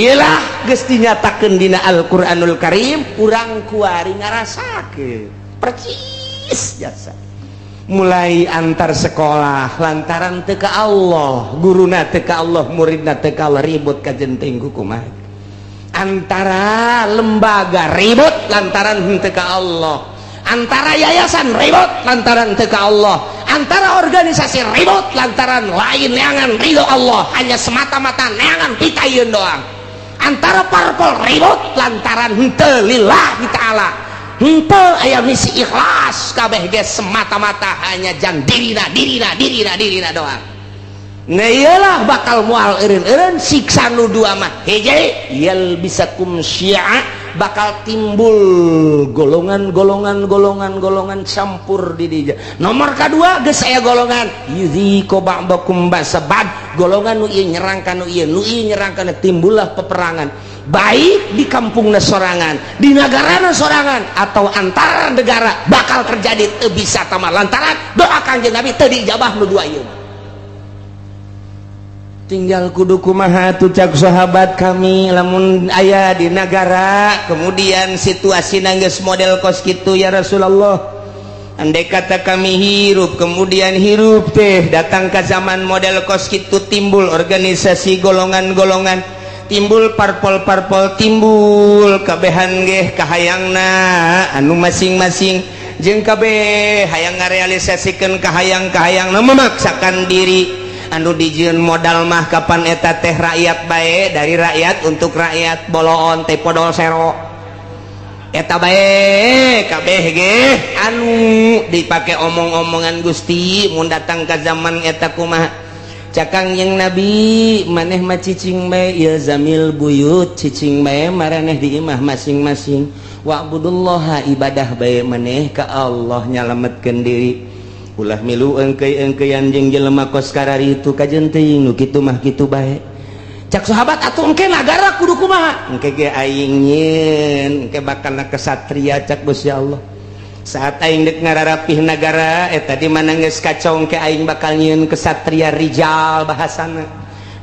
Ilah geus dinyatakeun dina Al-Qur'anul Karim, urang kuari ngarasakeun percis jasa mulai antar sekolah lantaran teu ka Allah, guruna teu ka Allah, muridna teu ka Allah, ribut kajen teuing kumaha. Antara lembaga ribut lantaran henteu ka Allah, antara yayasan ribut lantaran teu ka Allah, antara organisasi ribut lantaran lain neangan ridho Allah, hanya semata-mata neangan pitayun doang. Antara parpol ribut lantaran henteu lillahi ta'ala, henteu aya misi ikhlas, kabeh ge semata-mata hanya jang dirina, dirina, dirina, dirina doang. Nah, iyalah bakal mual eureun-eureun siksa nu dua mah. Hiji, yalbisakum syi'a, bakal timbul golongan-golongan golongan-golongan campur di dinya. Nomor kedua, geus aya golongan yudziqu ba'dakum ba'sa ba'd, golongan nu ieu nyerang ka nu ieu, nu ieu nyerang ka nu, timbullah peperangan baik di kampungna sorangan, di negarana sorangan, atau antar negara bakal terjadi. Teu bisa tama lantaran doa Kangjeng Nabi teu diijabah nu dua ieu. Tinggal kudu kumaha tuh? Cak sahabat kami, lamun aya di negara kemudian situasi geus model kos kitu, ya Rasulullah, andai kata kami hirup, kemudian hirup teh datang ke zaman model kos kitu, timbul organisasi golongan-golongan, timbul parpol-parpol, timbul kabehan geh kahayangna anu masing-masing, jeung kabeh hayang ngarealisasikeun kahayang-kahayang, memaksakan diri, anu dijieun modal mah kapan eta teh rakyat bae, dari rakyat untuk rakyat, boloon teh podol sero eta bae, kabeh ge anu dipake omong-omongan. Gusti, mun datang ke zaman eta kumaha? Cak Kangjeng Nabi, maneh mah cicing bae, ilzamil buyut, cicing bae maraneh di imah masing-masing, wa'budullaha, ibadah bae maneh ka Allah, nyalametkeun diri, ulah milu engkei-engkeian jeung jelema kos kararitu, kajen teuing nu kitu mah kitu bae. Cak sahabat, atuh engke nagara kudu kumaha? Engke ge aing nyieun, engke bakal kesatria, cak Gusti Allah. Saat aing dek ngararapih nagara eta di mana geus kacau, engke aing bakal nyieun kesatria, rijal bahasana.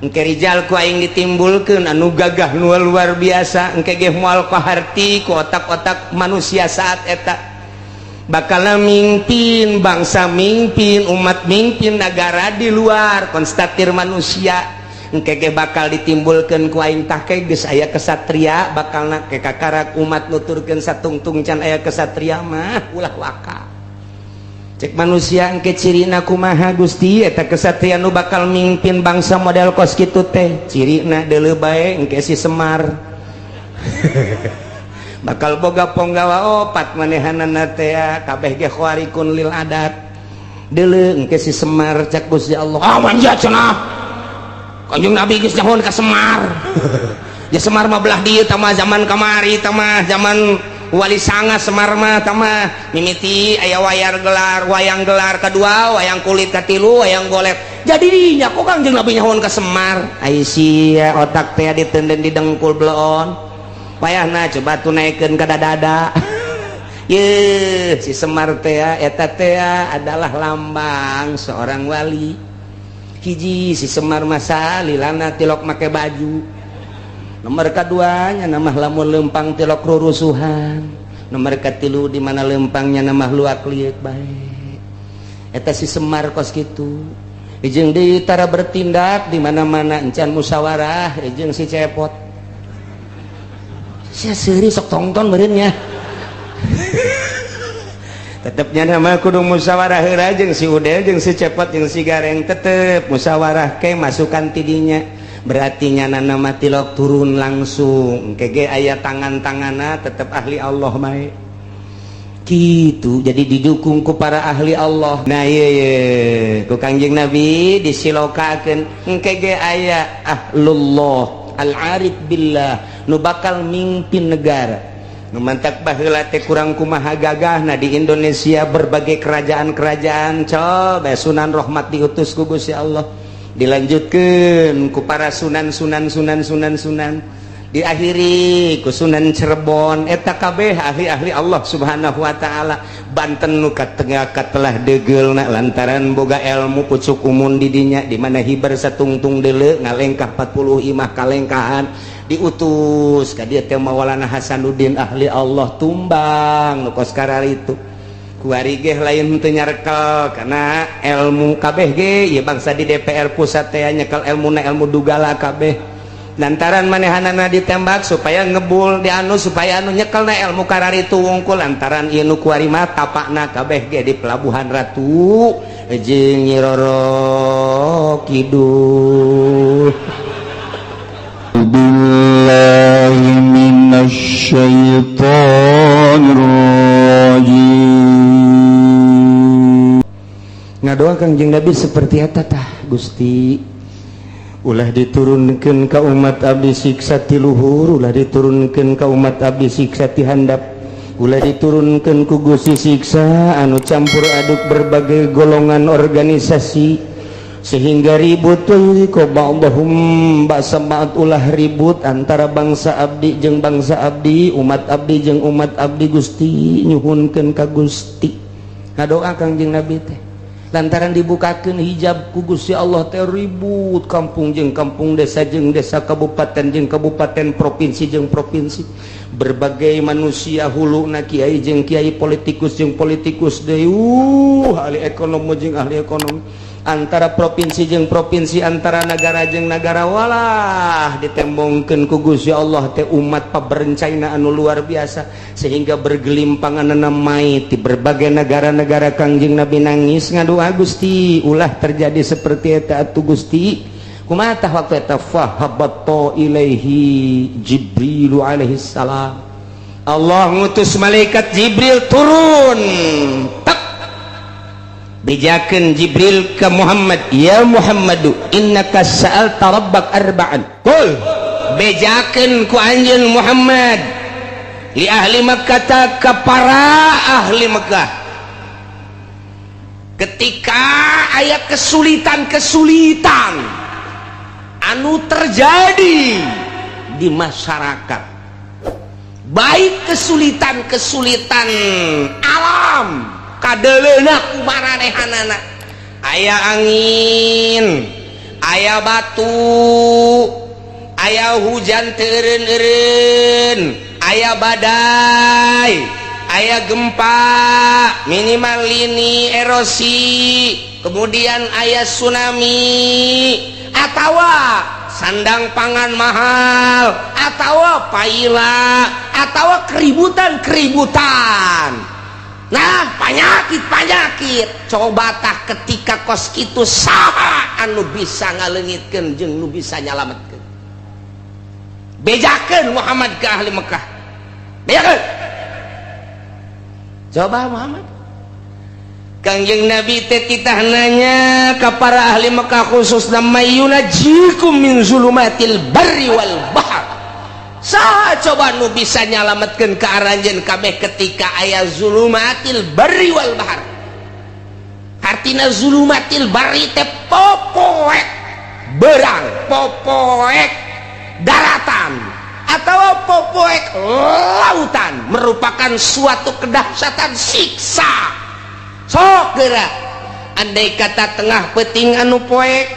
Engke rijal ku aing ditimbulkeun anu gagah, nu luar biasa, engke ge moal kaharti ku otak-otak manusia. Saat eta bakal mimpin bangsa, mimpin umat, mimpin negara di luar konstatir manusia. Engke ge bakal ditimbulkeun ku aing. Tah, ke geus aya kesatria, bakal na ke kakarak umat nuturkeun satungtung can aya kesatria mah ulah waka. Cek manusia, engke cirina kumaha, Gusti, eta kesatria nu bakal mimpin bangsa model kos kitu teh cirina? Deuleu bae, engke si Semar bakal boga ponggawa opat, manehanana teh kabeh ge khawarikun lil adat. Deuleu engke si Semar, cak Gusti Allah. Ah, manja cenah, Kanjeng Nabi geus nyahoan ka Semar. Ya, Semar mah belah dieu tah mah, zaman kamari tah mah, zaman Wali Sanga. Semar mah tah mah mimiti aya wayar gelar, wayang gelar kedua, wayang kulit katilu, wayang golet. Jadi dinya kok Kanjeng Nabi nyahoan ka Semar? Ai sia otak teh ditenden di dengkul bloon, payahna coba tuh naikkeun ka dada. Ye, si Semar teh eta teh adalah lambang seorang wali. Hiji, si Semar masa lilana tilok make baju. Nomor keduanya, nama lamun lempang tilok rurusuhan. Nomor katilu, di mana lempangnya nama luak liek bae. Eta si Semar kos kitu. Jeung deui tara bertindak di mana-mana encan musyawarah jeung si Cepot. Sia seuri sok tongton meureun nya. Tetepnya nama kudu musyawarah heula jeung si Udel, jeung si Cepot, jeung si Gareng, tetep musyawarah ke masukan tidinya. Berarti nyana nama tilok turun langsung kege aya tangan-tangana, tetep ahli Allah bae gitu. Jadi didukung ku para ahli Allah. Nah, iya iya, ku Kangjeng Nabi disilokakeun, engke ge aya ahlullah, al-arif billah, nu bakal mimpin negara. Nu mantak baheula teh kurang kumaha gagahna di Indonesia berbagai kerajaan-kerajaan. Coba Sunan Rahmat diutus ku Gusti Allah, dilanjutkeun ku para sunan, sunan, sunan, sunan, sunan, diakhiri ku Sunan Cirebon. Eta kabeh ahli-ahli Allah Subhanahu wa taala. Banten nu katengah katelah degeulna lantaran boga ilmu pucuk umun di dinya, di mana hiber satungtung deuleu ngalengkah 40 imah kalengkahan. Diutus ka dieu teh Maulana Hasanuddin, ahli Allah tumbang nu kos itu. Kuari ge lain teu nyarekel karena ilmu kabeh ge ieu bangsa di DPR pusat teh nyekel ilmu na ilmu dugala kabeh, lantaran manehanana ditembak supaya ngebul di anu, supaya anu nyekel na ilmu kararitu wungkul. Lantaran ieu nu kuari mah tapakna kabeh ge di Pelabuhan Ratu jeung Nyi Roro Kidul. بالله من الشيطان الرجيم. Ngadoa Kangjeng Nabi seperti eta tah, "Gusti, ulah diturunkan ke umat abdi siksa ti luhur, ulah diturunkan ke umat abdi siksa ti handap, ulah diturunkan ku Gusti siksa anu campur aduk berbagai golongan organisasi sehingga ribut ko ba'dhum ba'sa ba'd. Ulah ribut antara bangsa abdi jeung bangsa abdi, umat abdi jeung umat abdi. Gusti, nyuhunkeun ka Gusti." Ngadoa Kangjeng Nabi teh. Lantaran dibukakan hijab ku Gusti Allah teh, ribut kampung jeung kampung, desa jeung desa, kabupaten jeung kabupaten, provinsi jeung provinsi, berbagai manusia hulu na kiai jeung kiai, politikus jeung politikus deui, ahli ekonomi jeung ahli ekonomi, antara provinsi jeung provinsi, antara negara jeung negara. Walah, ditembongkeun ku Gusti Allah teh umat paberencana anu luar biasa sehingga bergelimpangan mayit di berbagai negara-negara. Kangjeng Nabi nangis ngadoa, "Gusti, ulah terjadi seperti eta atuh, Gusti." Kumaha tah waktu eta? Fahabatta ilaihi Jibril alaihi salam. Allah ngutus malaikat Jibril turun tak. Bejakeun Jibril ke Muhammad, "Ya Muhammadu, innaka sa'alta rabbak arba'an." Qul, bejakeun ku anjeun Muhammad, li ahli Makkah, ka para ahli Mekah, ketika aya kesulitan-kesulitan anu terjadi di masyarakat, baik kesulitan-kesulitan alam kadeleuna ku maranehanana, aya angin, aya batu, aya hujan teu eureun-eureun, aya badai, aya gempa, minimal lini erosi, kemudian aya tsunami, atawa sandang pangan mahal, atau paila, atau keributan-keributan, nah, penyakit-penyakit. Coba tah, ketika kos itu saha anu bisa ngaleungitkeun jeung nu bisa nyalametkeun? Bejakeun Muhammad ke ahli Mekah, bejakeun coba Muhammad. Kangjeng Nabi teh titah nanya ke para ahli Mekah khususna, mayyunajjikum min zulumatil barri wal bahr. Saha coba nu bisa nyalametkeun ka aranjeun kabeh ketika aya zulumatil barri wal bahr? Artina zulumatil barri teh popoek berang, popoek daratan, atau popoek lautan, merupakan suatu kedahsyatan siksa. Sok gerak, andai kata tengah peting anu poek,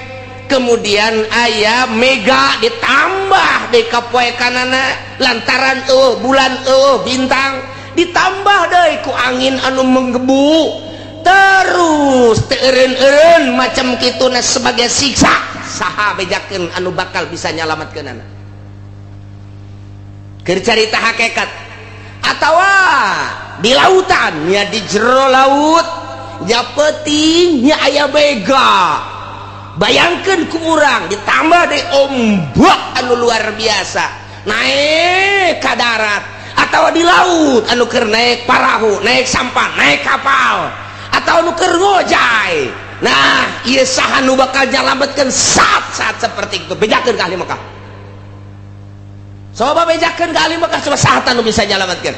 kemudian aya mega ditambah di kapoekanana, lantaran bulan, bintang, ditambah deui ku angin anu menggebu terus teu eureun-eureun macam kituna sebagai siksa, saha bejakeun anu bakal bisa nyalametkeunana? Keur carita hakikat. Atawa di lautan nya, di jero laut nya, peuting nya, aya mega, bayangkan ku urang, ditambah di ombak anu luar biasa naik ke darat, atau di laut anu keur naik parahu, naik sampan, naik kapal, atau anu keur ngojay. Nah, ieu saha nu bakal nyalametkeun saat-saat seperti itu? Bejakeun ka ahli Mekah, coba bejakeun ka ahli Mekah, coba saha nu bisa nyalametkeun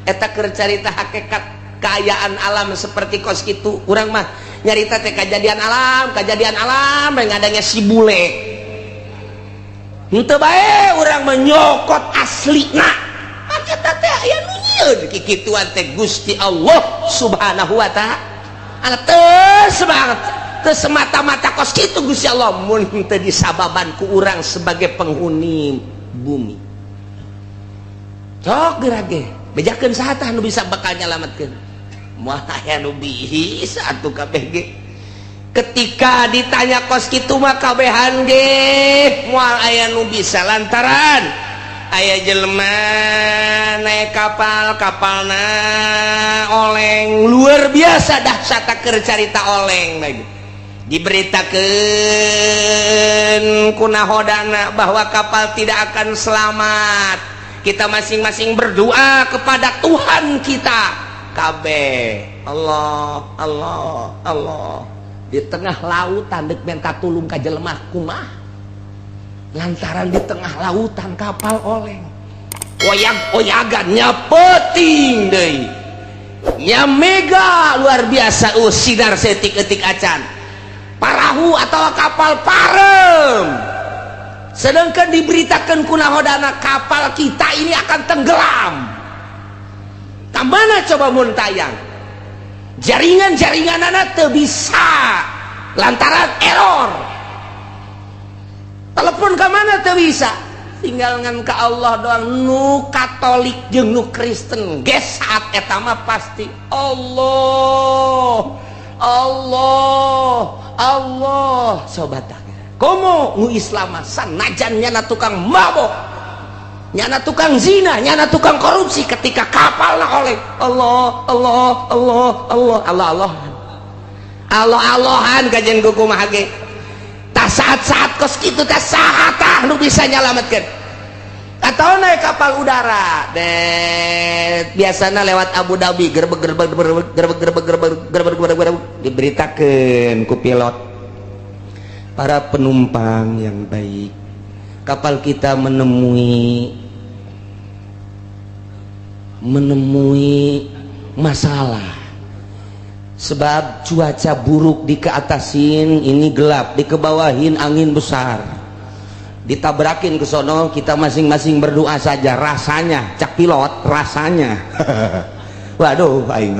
eta? Keur carita hakikat keayaan alam seperti kos kitu. Urang mah nyarita teh kejadian alam, kejadian alam yang adanya si bule henteu bae, urang menyokot aslina eta teh aya nu nyieun kikituan teh Gusti Allah Subhanahu wa Ta'ala. Teu semangat, teu semata-mata kos kitu Gusti Allah mun teu disababan ku urang sebagai penghuni. Bumi sok geura ge bejakeun saha tah nu bisa bakal nyalametkeun? Moal aya nu bisa atuh kabeh ge. Ketika ditanya kos kitu mah kabehan ge moal aya nu bisa, lantaran aya jelema naik kapal, kapalna oleng luar biasa, dahsyat keur carita oleng lagi. Diberitakan ku nahodana bahwa kapal tidak akan selamat, kita masing-masing berdoa kepada Tuhan kita kabeh, Allah, Allah, Allah. Di tengah lautan dek minta tulung ka jelema kumaha? Lantaran di tengah lautan kapal oleng, oyag-oyagan nya, peuting deui nya, mega luar biasa, sinar saeutik-eutik acan, parahu atau kapal parem, sedangkan diberitakan ku nahodana kapal kita ini akan tenggelam. Mana coba mun tayang jaringan-jaringan anak teu bisa lantaran error, telepon ke mana teu bisa, tinggal ngan ke Allah doang. Nu Katolik jeung nu Kristen ge saat eta mah pasti Allah, Allah, Allah. Sobat, komo nu Islam, sanajan nyana tukang mabok, nyana tukang zina, nyana tukang korupsi, ketika kapal oleng, Allah, Allah, Allah, Allah, Allah, Allah, Allah, Allahan kajian kumaha ge. Tah, saat-saat kos kitu teh saha tah nu bisa nyalametkeun? Atau naik kapal udara deh, biasanya lewat Abu Dhabi, gerbek gerbek gerbek gerbek gerbek gerbek gerbek gerbek gerbek, diberitakan ku pilot, "Para penumpang yang baik, kapal kita menemui menemui masalah sebab cuaca buruk. Di keatasin ini gelap, di kebawahin angin besar, ditabrakin ke sono. Kita masing-masing berdoa saja." Rasanya cak pilot, rasanya waduh aing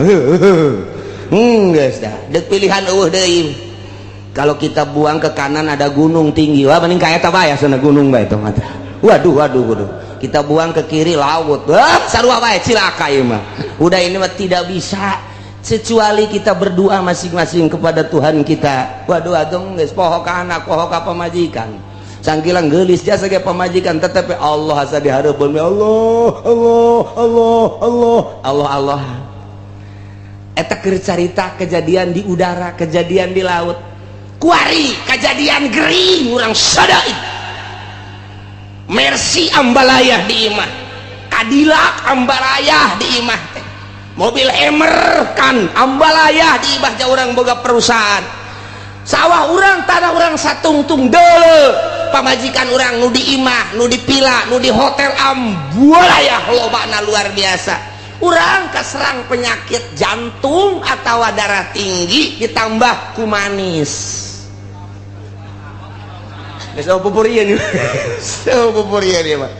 geus dah, deuk pilihan euweuh deui. Kalau kita buang ke kanan ada gunung tinggi, wah mending kayak eta bae, sana gunung bae itu mata. Waduh, waduh, waduh. Kita buang ke kiri laut, wah sarua bae, cilaka ieu mah. Udah, ini mah tidak bisa kecuali kita berdoa masing-masing kepada Tuhan kita. Waduh, aduh, geus poho ka anak, poho ka pamajikan, sangkilang geulis jasa ge pamajikan, tetep Allah asa dihareupeun, Allah, Allah, Allah, Allah, Allah, Allah. Eta keur carita kejadian di udara, kejadian di laut. Kuari kejadian gering urang sadai, Mercy ambalayah di imah, Cadillac ambalayah di imah teh, mobil Hammer kan ambalayah di imah jauh. Urang boga perusahaan, sawah urang, tanah urang satungtung deuleu, pamajikan urang nu di imah, nu di pila, nu di hotel ambalayah lobana luar biasa. Urang keserang penyakit jantung atau darah tinggi, ditambah ku manis. Geus pupurian, pupurian ya, Pak.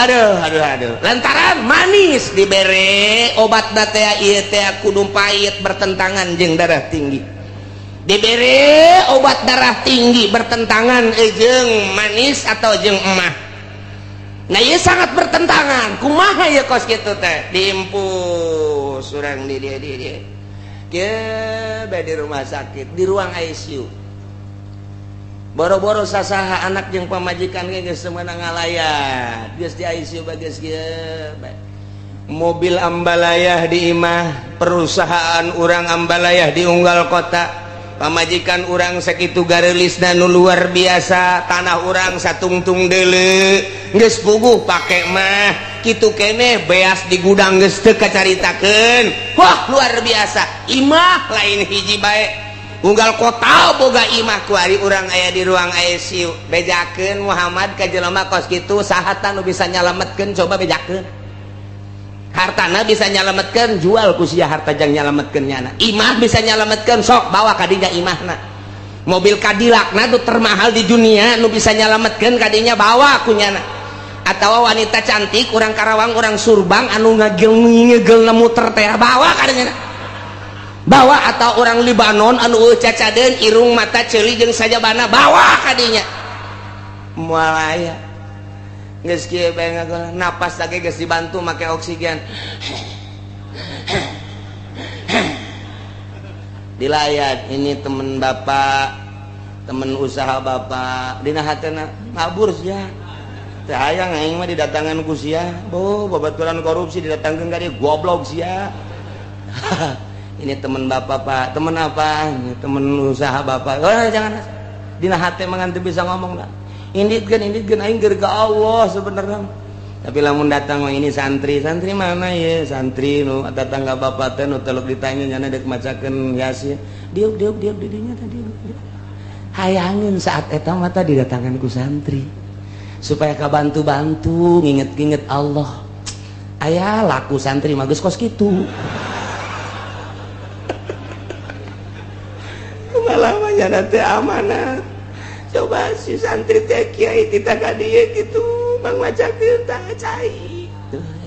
Aduh, aduh, aduh. Lantaran manis dibere obat teh ieu teh kudu pahit, bertentangan jeung darah tinggi. Dibere obat darah tinggi bertentangan jeung manis atau jeung emah. Nah, ieu sangat bertentangan. Kumaha ya kos kitu teh? Diimpus urang di dia di dia. Kieu di rumah sakit, di ruang ICU. Boro-boro sasaha, anak jeung pamajikan ge geus meunang ngalayat, geus di ICU bagus kieu. Mobil ambalayah di imah, perusahaan urang ambalayah di unggal kota, pamajikan urang sakitu gareulisna nu luar biasa, tanah urang satungtung deuleu geus puguh pake mah kitu keneh, beas di gudang geus teu kacaritakeun. Wah, luar biasa. Imah lain hiji bae, unggal kota boga imah. Kuari urang aya di ruang ICU, bejakeun Muhammad ka jelema kos kitu, saha nu bisa nyalametkeun? Coba bejakeun, hartana bisa nyalametkeun? Jual ku sia harta jang nyalametkeun nyana. Imah bisa nyalametkeun? Sok bawa kadinya imahna. Mobil Cadillac na nu termahal di dunia nu bisa nyalametkeun kadinya, bawa ku nyana. Atau wanita cantik orang Karawang, orang Surbang anu ngagel ngegel muter teh, bawa kadinya, bawa. Atau orang Libanon anu cacadeun, irung, mata, ceuli jeung sajabana, bawa kadinya. Moal aya. Geus kieu bae ngagoler, napas lagi geus dibantu make oksigen. Dilayat, ini temen bapak, temen usaha bapak, dina hatena ngabur sia. Teu hayang aing mah didatangan ku sia. Boh, babaturan korupsi didatangkeun ka dieu, goblok sia. Ini temen bapak, Pak. Temen apa? Ini temen usaha bapak. Oh, jangan. Dina hate mah teu bisa ngomong lah. Inditkeun aing keur ka Allah sebenarnya. Tapi lamun datang mah ini santri, santri mana ya? Santri nu tetangga bapak teh nu teluk ditanya nyana deuk macakeun Yasin. Diuk diuk diuk di dinya tadi. Hayangeun saat eta mah tadi didatangan ku santri. Supaya kabantu-bantu nginget-nginget Allah. Aya laku santri mah geus kos kitu. Malamanya nanti amanat. Coba si santri teh kiai titah ka dieu kitu bang macakeun tah cai.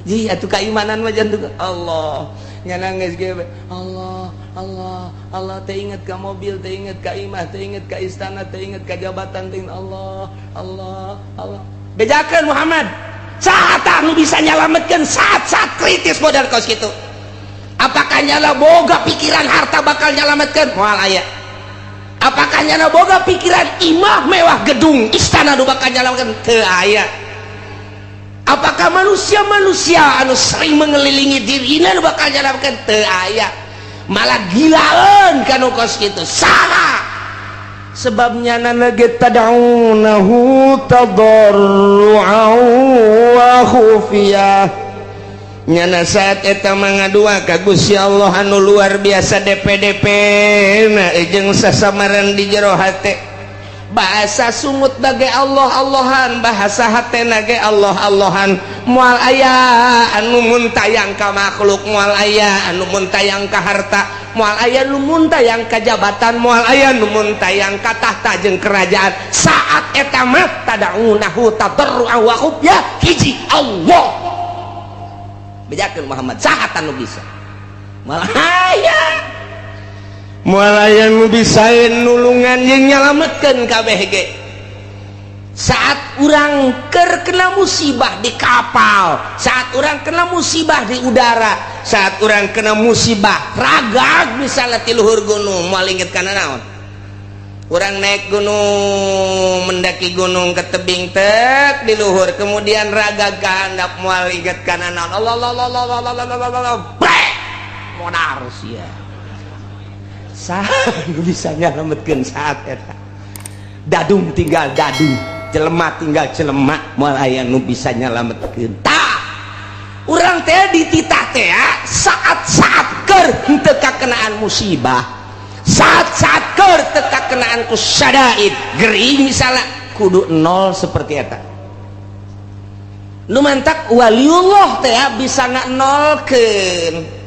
Ji atuh kaimanan mah jantung Allah. Nyana geus ge Allah Allah Allah teh inget ka mobil, teh inget ka imah, teh inget ka istana, teh inget ka jabatan, teh Allah Allah Allah. Bejakeun Muhammad. Saha tah nu bisa nyalametkeun saat-saat kritis model kos kitu? Apakah nyala boga pikiran harta bakal nyalametkeun? Moal aya. Apakah nyana boga pikiran imah mewah gedung istana nu bakal nyalametkeun? Teu aya. Apakah manusia-manusia anu sering mengelilingi dirina nu bakal nyalametkeun? Teu aya. Malah gilaeun kanu kos kitu. Saha? Sebabnya nyana ge tad'unahu tadarru'an wa khufiyah. Nyana saat eta mangadua ka Gusti Allah anu luar biasa DPDP na jeung sasamaran di jero hate. Bahasa sungut bagai Allah Allahan, bahasa hatena ge Allah Allahan. Moal aya anu muntayang ka makhluk, moal aya anu muntayang ka harta, moal aya nu muntayang ka jabatan, moal aya nu muntayang ka tahta jeung kerajaan. Saat eta mah tadaunahu tadarruan wa khufya, hiji Allah. Bejakeun Muhammad, saha nu bisa? Moal aya. Moal aya nu bisa nulungan jeung nyalametkeun kabeh ge. Saat urang keur kena musibah di kapal, saat urang kena musibah di udara, saat urang kena musibah ragag misalnya ti luhur gunung, moal inget kana naon? Urang naik gunung, mendaki gunung ke tebing tek di luhur, kemudian ragag ka handap, moal inget kana naon? Allah Allah Allah Allah Allah Allah Allah, brek modar sia. Saha nu bisa nyalametkeun saat eta? Dadung tinggal dadung, jelema tinggal jelema, moal aya nu bisa nyalametkeun. Tah, urang teh dititah teh saat-saat keur henteu kakenaan musibah, saat-saat keur teu kakenaan ku syadaid, gering misalnya, kudu nol seperti eta. Nu mantak waliullah teh bisa nganolkeun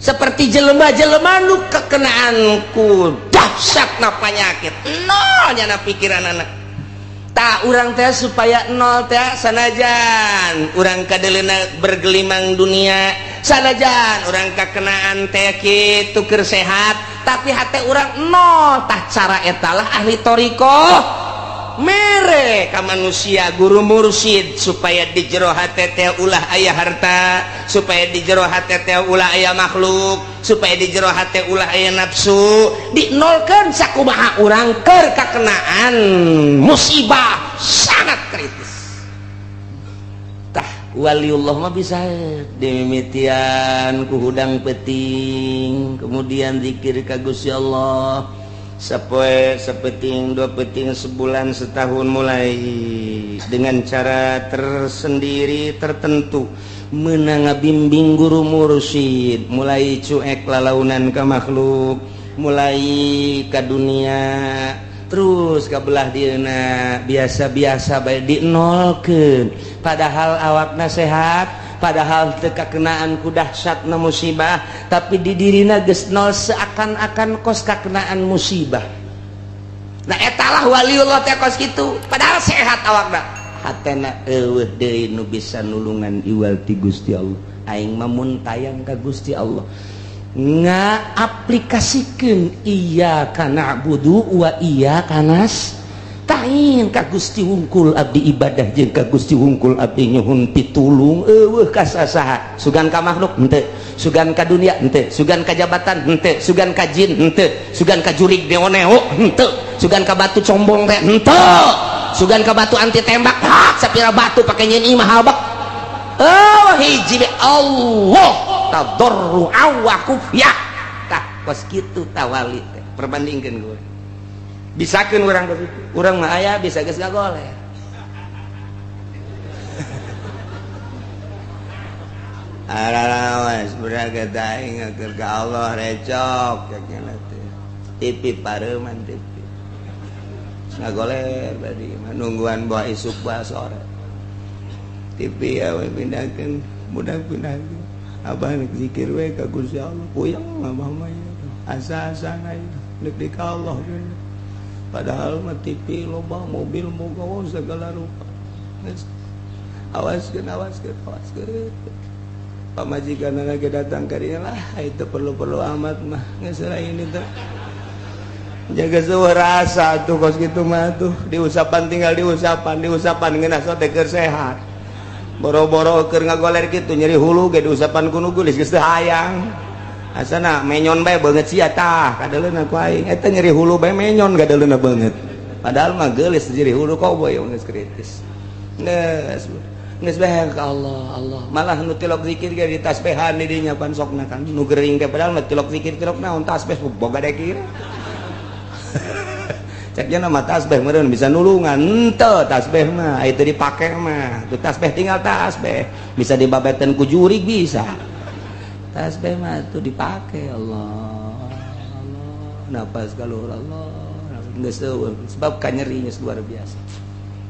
seperti jelema-jelema nu kekenaan ku dahsyatna panyakit, nol nyana pikiran anak. Tak urang teh supaya nol teh, sanajan urang kadeleuna bergelimang dunia, sanajan urang kakenaan teh kitu keur sehat, tapi hate urang nol. Tah cara etalah ahli thoriqoh mere ka manusia guru mursyid supaya di jero hate teh ulah aya harta, supaya di jero hate teh ulah aya makhluk, supaya di jero hate ulah aya nafsu, dinolkeun sakumaha urang keur kakenaan musibah sangat kritis. Tah waliullah mah bisa dimimitian ku hudang peting, kemudian zikir ka Gusti Allah sapoe, sapeting, dua peting, sebulan, setahun, mulai dengan cara tersendiri tertentu menang bimbing guru mursyid, mulai cuek lalaunan ke makhluk, mulai ke dunia, terus ke belah dieuna biasa-biasa bae dinolkeun, padahal awakna sehat, padahal teu kakenaan ku dahsyatna musibah, tapi di dirina geus nol seakan-akan kos kakenaan musibah. Nah etalah waliullah teh kos kitu, padahal sehat awakna, hatena eueuh deui nu bisa nulungan iwal ti Gusti Allah. Aing mah mun tayang ka Gusti Allah ngaaplikasikeun iyyaka na'budu wa iyyaka nasta'in. Tain ka Gusti wungkul abdi ibadah jeung ka Gusti wungkul abdi nyuhun pitulung eueuh ka sasaha. Sugan ka makhluk henteu, sugan ka dunia henteu, sugan ka jabatan henteu, sugan ka jin henteu, sugan ka jurig neo-neo henteu, sugan ka batu combong teh henteu, sugan ka batu anti tembak hak sapira batu pake nyeun imah habak. Oh hiji be Allah tadarru'a wa khufyah. Tah kos kitu tawali teh perbandingkeun gue. Bisakeun urang kos kitu. Urang mah aya bisa geus gagoler. Ararawas beraga aing keur ka Allah recok cenah teh. TV pareuman TV. Ngagoler badi mah nungguan bawa isuk bawa sore. TV ya we pindahkeun, budak pindahkeun. Abah nek zikir we ka Gusti Allah, puyeng abah mah asa-asana nek di ka Allah. Padahal mah TV loba, mobil moga segala rupa. Awaskeun, awaskeun, awaskeun. Pamajikan lagi datang ka dieu lah, itu perlu-perlu amat mah geus lain itu. Jaga sewa rasa tuh kos kitu mah tuh diusapan tinggal diusapan, diusapan ngeunah sote keur sehat. Boro-boro keur ngagoler kitu nyeri hulu ge diusapan ku nu geulis geus teu hayang. Asana menyon bae beungeut sia tah kadeuleuna ku aing. Eta nyeri hulu bae menyon kadeuleuna beungeut. Padahal mah geulis nyeri hulu koboy geus kritis. Geus geus bae ka Allah, Allah. Malah nu tilok zikir ge ditasbehan di dinya pan sokna kan. Nu gering ge padahal mah tilok zikir tilok naon tasbeh boga dekir. Ceknya nama tasbih meureun bisa nulungan henteu tasbih mah itu dipake mah tuh tasbih tinggal tasbih bisa dibabetan ku jurig bisa tasbih mah tuh dipake Allah Allah napas kaluhur Allah geus eueuh sebab kanyeri geus luar biasa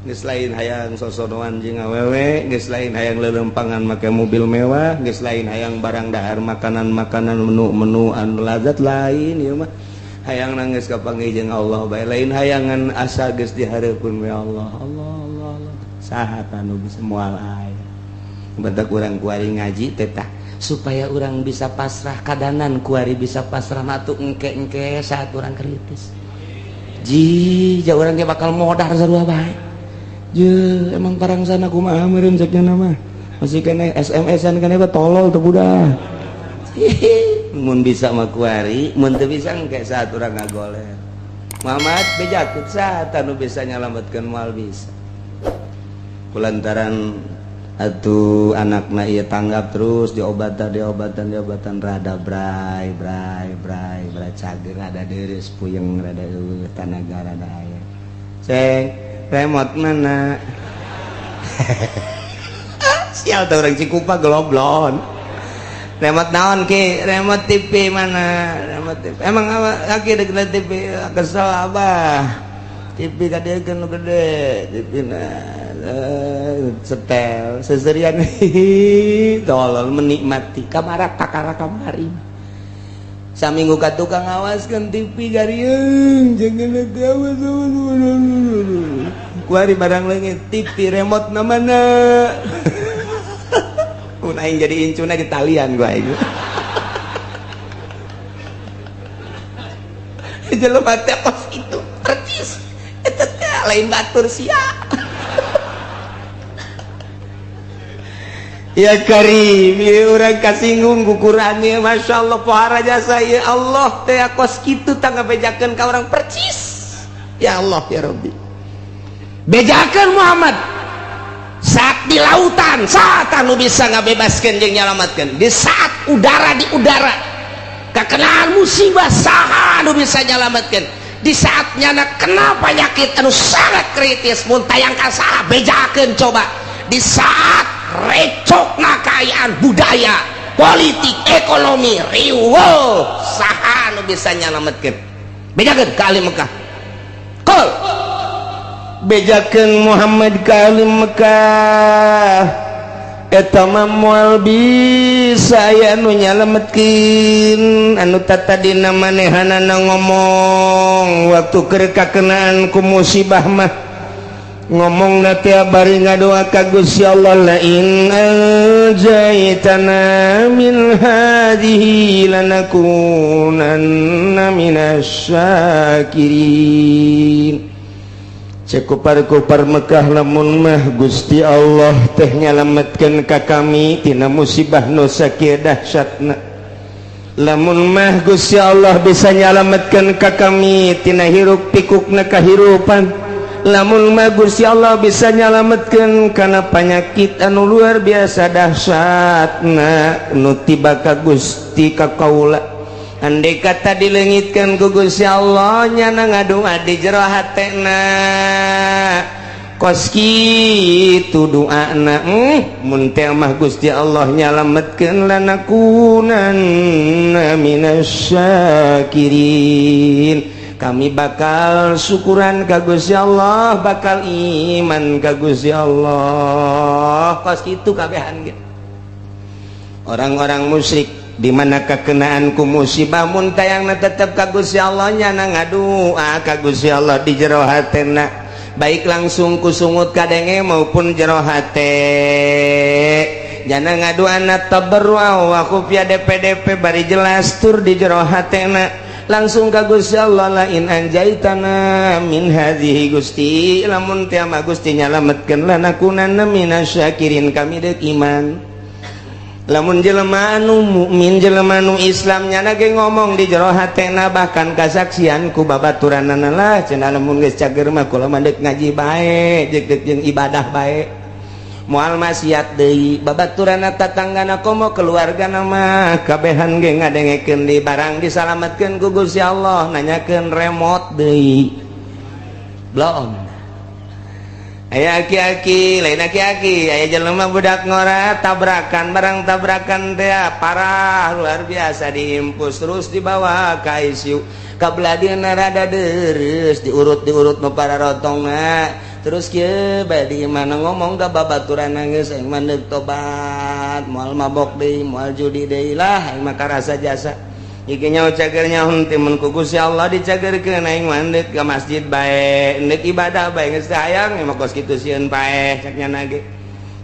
geus lain hayang sosodoan jeung awewe geus lain hayang lelempangan make mobil mewah geus lain hayang barang dahar makanan-makanan menu-menu anu lazat lain ieu mah hayang nangis kapanggih jeung Allah bae lain hayangan asa geus dihareupeun we Allah Allah Allah Allah saha anu bisa moal aya bentak urang kuari ngaji teh tah supaya urang bisa pasrah kadanan kuari bisa pasrah matu engke-engke saat urang kritis ji ja urang ge bakal modar sarua bae je emang parang sana kumaha meureun cek nya mah masih keneh SMS-an keneh tolol teu budak. Mun bisa mah kuari, mun teu bisa engke saat urang ngagoler. Muhammad bejakut saat anu bisa nyalametkeun moal bisa. Kulantaran atuh anakna ieu tanggap terus diobatan diobatan diobatan rada bray bray bray bray cager rada deureus puyeng rada eueuh tanaga rada aya. Ceng, remote mana? Sial teh urang Cikupa geloblon. Remote naon ki? Remote TV mana? Remote TV. Emang apa kaki dek TV kesel abah. TV kadiekeun nu gede, TV na setel seserian tolol menikmati kamara kakara kamari. Saminggu ka tukang ngawaskeun TV gariung jangan awas. Kuari barang leungit TV remote na mana? Mun aing jadi incuna di talian gua aing. Jelema teh kos itu percis. Eta teh lain batur sia. Ya Karim, ya urang kasinggung ku Quran ieu masyaallah pohara jasa ya Allah teh kos kitu tah ngabejakeun ka urang percis. Ya Allah ya Rabbi. Bejakeun Muhammad saat di lautan, saat anu bisa ngabebaskeun jeung nyalamatkeun. Di saat udara di udara kakenaan musibah saha anu bisa nyalamatkeun. Di saat nyana kena penyakit anu sangat kritis mun tayang ka saha bejakeun coba. Di saat recokna kaayaan budaya, politik, ekonomi riweuh saha anu bisa nyalametkeun. Bejakeun ka ahli Mekah. Qul bejakeun Muhammad ka ahli Mekah eta mah moal bisa aya anu nyalametkeun anu tatadina manehanana ngomong waktu keur kakenaan ku musibah mah ngomong na teh bari ngadoa ka Gusti Allah la in anjaytana min hadhihi lanakunanna minasy syakirin. Cek kupar-kupar Mekah, lamun mah Gusti Allah teh nyalametkeun ka kami tina musibah nu sakieu dahsyatna, lamun mah Gusti Allah bisa nyalametkeun ka kami tina hiruk pikukna kahirupan, lamun mah Gusti Allah bisa nyalametkeun kana panyakit anu luar biasa dahsyatna nu tiba ka Gusti ka kaula, andai kata dilengitkan ku Gusti Allah, nyana ngadua di jero hatena kos kitu doana, mun teh mah Gusti Allah nyalametkeun, lanakunanna minasyakirin, kami bakal syukuran ka Gusti Allah, bakal iman ka Gusti Allah. Kos kitu kabehan ge orang-orang musyrik di mana kekenaan ku musibah, mun tayangna tetep ka Gusti Allah, nyana ngadua ka Gusti Allah di jero hatena, baik langsung ku sungut kadenge maupun jero hate, jana ngaduana tabarru wa khufya, DPDP, bari jelas tur di jero hatena langsung ka Gusti Allah, la in anjaitana min hadhihi, Gusti, lamun teh mah Gusti nyalametkeun, lanakunanna minasyakirin, kami deuk iman. Lamun jelema anu mukmin, jelema anu Islam, nyana ge ngomong di jero hatena, bahkan kasaksian ku babaturanana lah cenah, lamun geus cager mah kula mah deuk ngaji bae, jeung deuk jeung ibadah bae, moal maksiat deui. Babaturanna, tatanggana, komo keluargana mah kabehan ge ngadengekeun di barang disalametkeun ku Gusti Allah, nanyakeun remote deui. Belum aya aki-aki lain, aki-aki aya jelema budak ngora tabrakan, barang tabrakan teh parah luar biasa, diimpus terus dibawa ke ICU, kabelah dieuna rada deres, diurut diurut nu para rotongna. Terus kieu bae di mana ngomong ka babaturan, geus aing mah deuk tobat, moal mabok deui, moal judi deui lah, aing mah karasa jasa. Iki nyaho cager nyaho teh mun ku Gusti Allah dicagerkeun, aing mah deuk ka masjid bae, deuk ibadah bae, geus teu hayang mah kos kitu, sieun paeh cek nyana ge.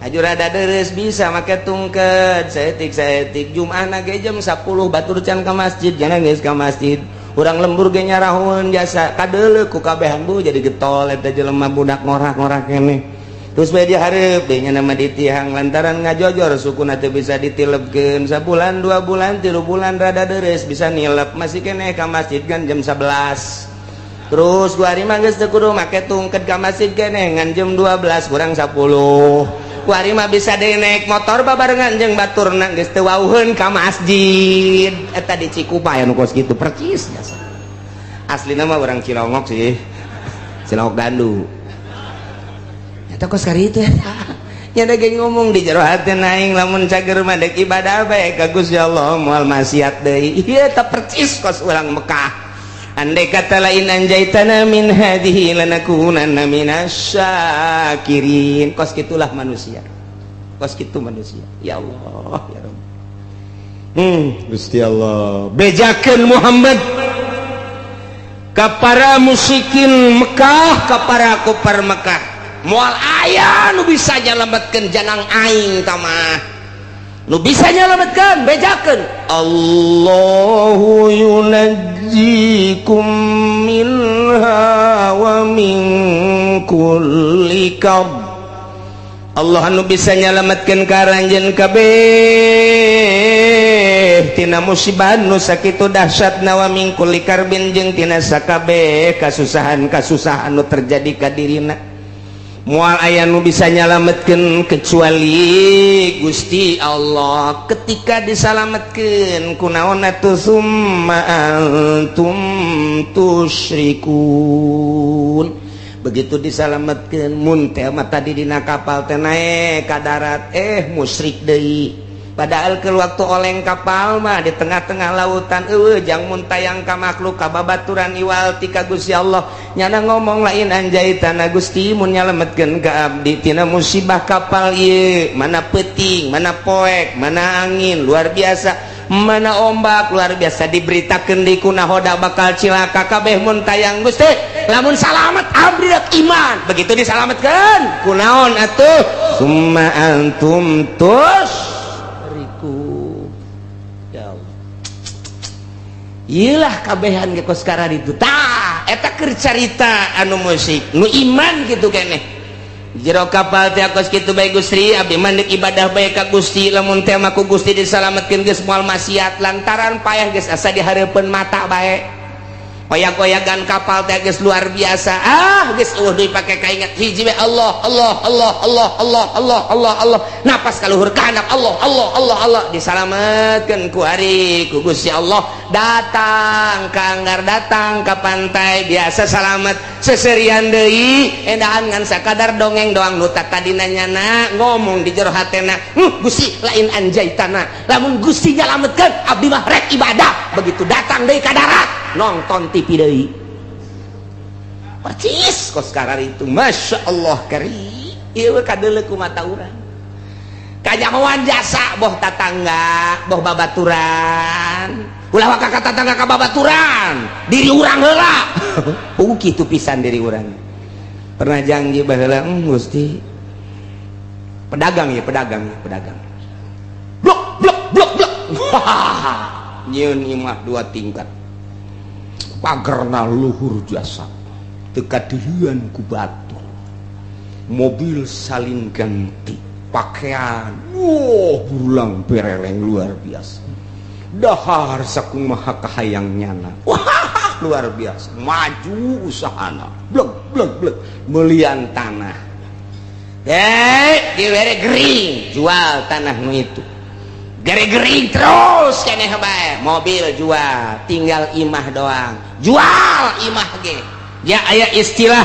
Aju rada deres, bisa make tungket saeutik saeutik, Jumat ge jam 10 batur can ka masjid, jangan geus ka masjid. Urang lembur ge nyarahun jasa kadeuleu ku kabehan. Bu, jadi getol eta jelema budak ngorak-ngorak keneh. Terus bae dihareup deui nya nama ditihang lantaran ngajojor sukuna teu bisa ditilepkeun. Sabulan, 2 bulan, 3 bulan, rada deres, bisa nilep, masih keneh ka masjid kan jam 11. Terus gua hari mah geus teu kudu make tungket, ka masjid keneh ngan jam 12 kurang 10. Kuari mah bisa deui naik motor babarengan jeung baturna, geus teu wauheun ka masjid. Eta di Cikupa aya nu kos kitu percis jasa. Aslina mah urang Cilongok sih, Cilongok Gandu. Eta kos kari itu eta nya ge ngomong di jero hati, aing lamun cager mah deuk ibadah bae ka Gusti Allah, moal maksiat deui. Ieu eta percis kos urang Mekah. Andai kata lain anjaitana min hadhihi lanakunanna minasyakirin. Kos gitulah manusia, kos gitu manusia. Ya Allah, ya Rabb. Gusti Allah bejakeun Muhammad ka para musyrikin Mekah, ka para kupar Mekah, moal aya nu bisa nyalametkeun janang aing tamah nu bisa nyalametkeun. Bejakeun, Allahu yunajjikum minha wa min kulli karb. Allah anu bisa nyalametkeun ka aranjeun kabeh tina musibah nu sakitu dahsyatna, wa min kulli karbin, jeung tina sakabeh kasusahan-kasusahan anu terjadi ka dirina. Moal aya nu bisa nyalametkeun kecuali Gusti Allah. Ketika disalametkeun kunaon atuh? Summa antum tusyrikun. Begitu disalametkeun, mun teh mah tadi dina kapal teh naek ka darat, musyrik deui. Padahal ke waktu oleng kapal mah di tengah-tengah lautan eueuh jang muntayang ka makhluk, ka babaturan, iwal ti ka Gusti Allah. Nyana ngomong, lain anjaitana, Gusti, mun nyalametkeun ka abdi tina musibah kapal ieu, mana peuting, mana poek, mana angin luar biasa, mana ombak luar biasa, diberitakeun di ku nahoda bakal cilaka kabeh, mun tayang Gusti lamun salamet abdi rek iman. Begitu disalametkeun kunaon atuh? Summa antum tus ya Allah. Iyalah, kabehan ge kos itu tah. Eta keur carita anu musik nu iman gitu keneh jero kapal teh kos kitu bae. Gusti, abdi mah deuk ibadah bae ka Gusti. Lamun teh mah ku Gusti disalametkeun, geus moal maksiat lantaran payah geus asa di hareupeun mata bae. Oyak-oyagan kapal teh geus luar biasa. Ah, geus eueuh deui pake kainget hiji we, Allah, Allah, Allah, Allah, Allah, Allah, Allah, Allah. Napas kaluhur ka handap, Allah, Allah, Allah, Allah. Disalametkeun ku ari ku Gusti Allah. Datang ka anggar, datang ka pantai biasa, salamet. Seserian deui, endahan ngan sakadar dongeng doang. Nu tadina nyana ngomong di jero hatena, Gusti, lain anjaitana, lamun Gusti nyalametkeun, abdi mah rek ibadah." Begitu datang deui ka darat, nonton TV deui percis kos karar itu. Masya Allah, kari ieu kadeuleu ku mata urang, kanyahoan jasa boh tatangga boh babaturan. Ulah waka ka tatangga, ka babaturan, diri urang heula. Oh, kitu pisan diri urang. Pernah janji baheula, Gusti, pedagang ya, pedagang ya, pedagang, blok blok blok blok, nyieun imah dua tingkat, pagerna luhur jasa, teu kadeuleun ku batur, mobil salin ganti, pakaian wow burulang bereleng luar biasa, dahar sakumaha kahayang nyana, wah luar biasa maju usahana, blek blek blek, melian tanah eh dibere gering, jual tanah nu itu. Gering terus keneh bae, mobil jual, tinggal imah doang, jual imah ge. Ya, aya istilah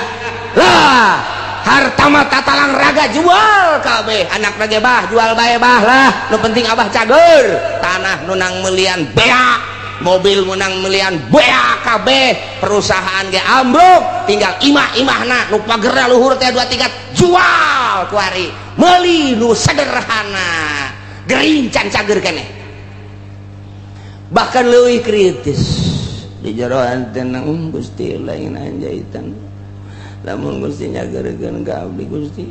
lah, harta mah tatalang raga, jual kabeh. Anak ge, "Bah, jual bae, Bah, lah, nu penting Abah cager." Tanah nunang melian beak, mobil menang melian beak kabeh, perusahaan ge ambruk, tinggal imah-imahna nu pagerna luhur teh dua tingkat, jual kuari, meuli nu sederhana. Gering can cager keneh, bahkan leuwih kritis di jeroan tenang. Gusti, lain anjaitan, lamun Gusti nyagerkeun ka abdi, Gusti,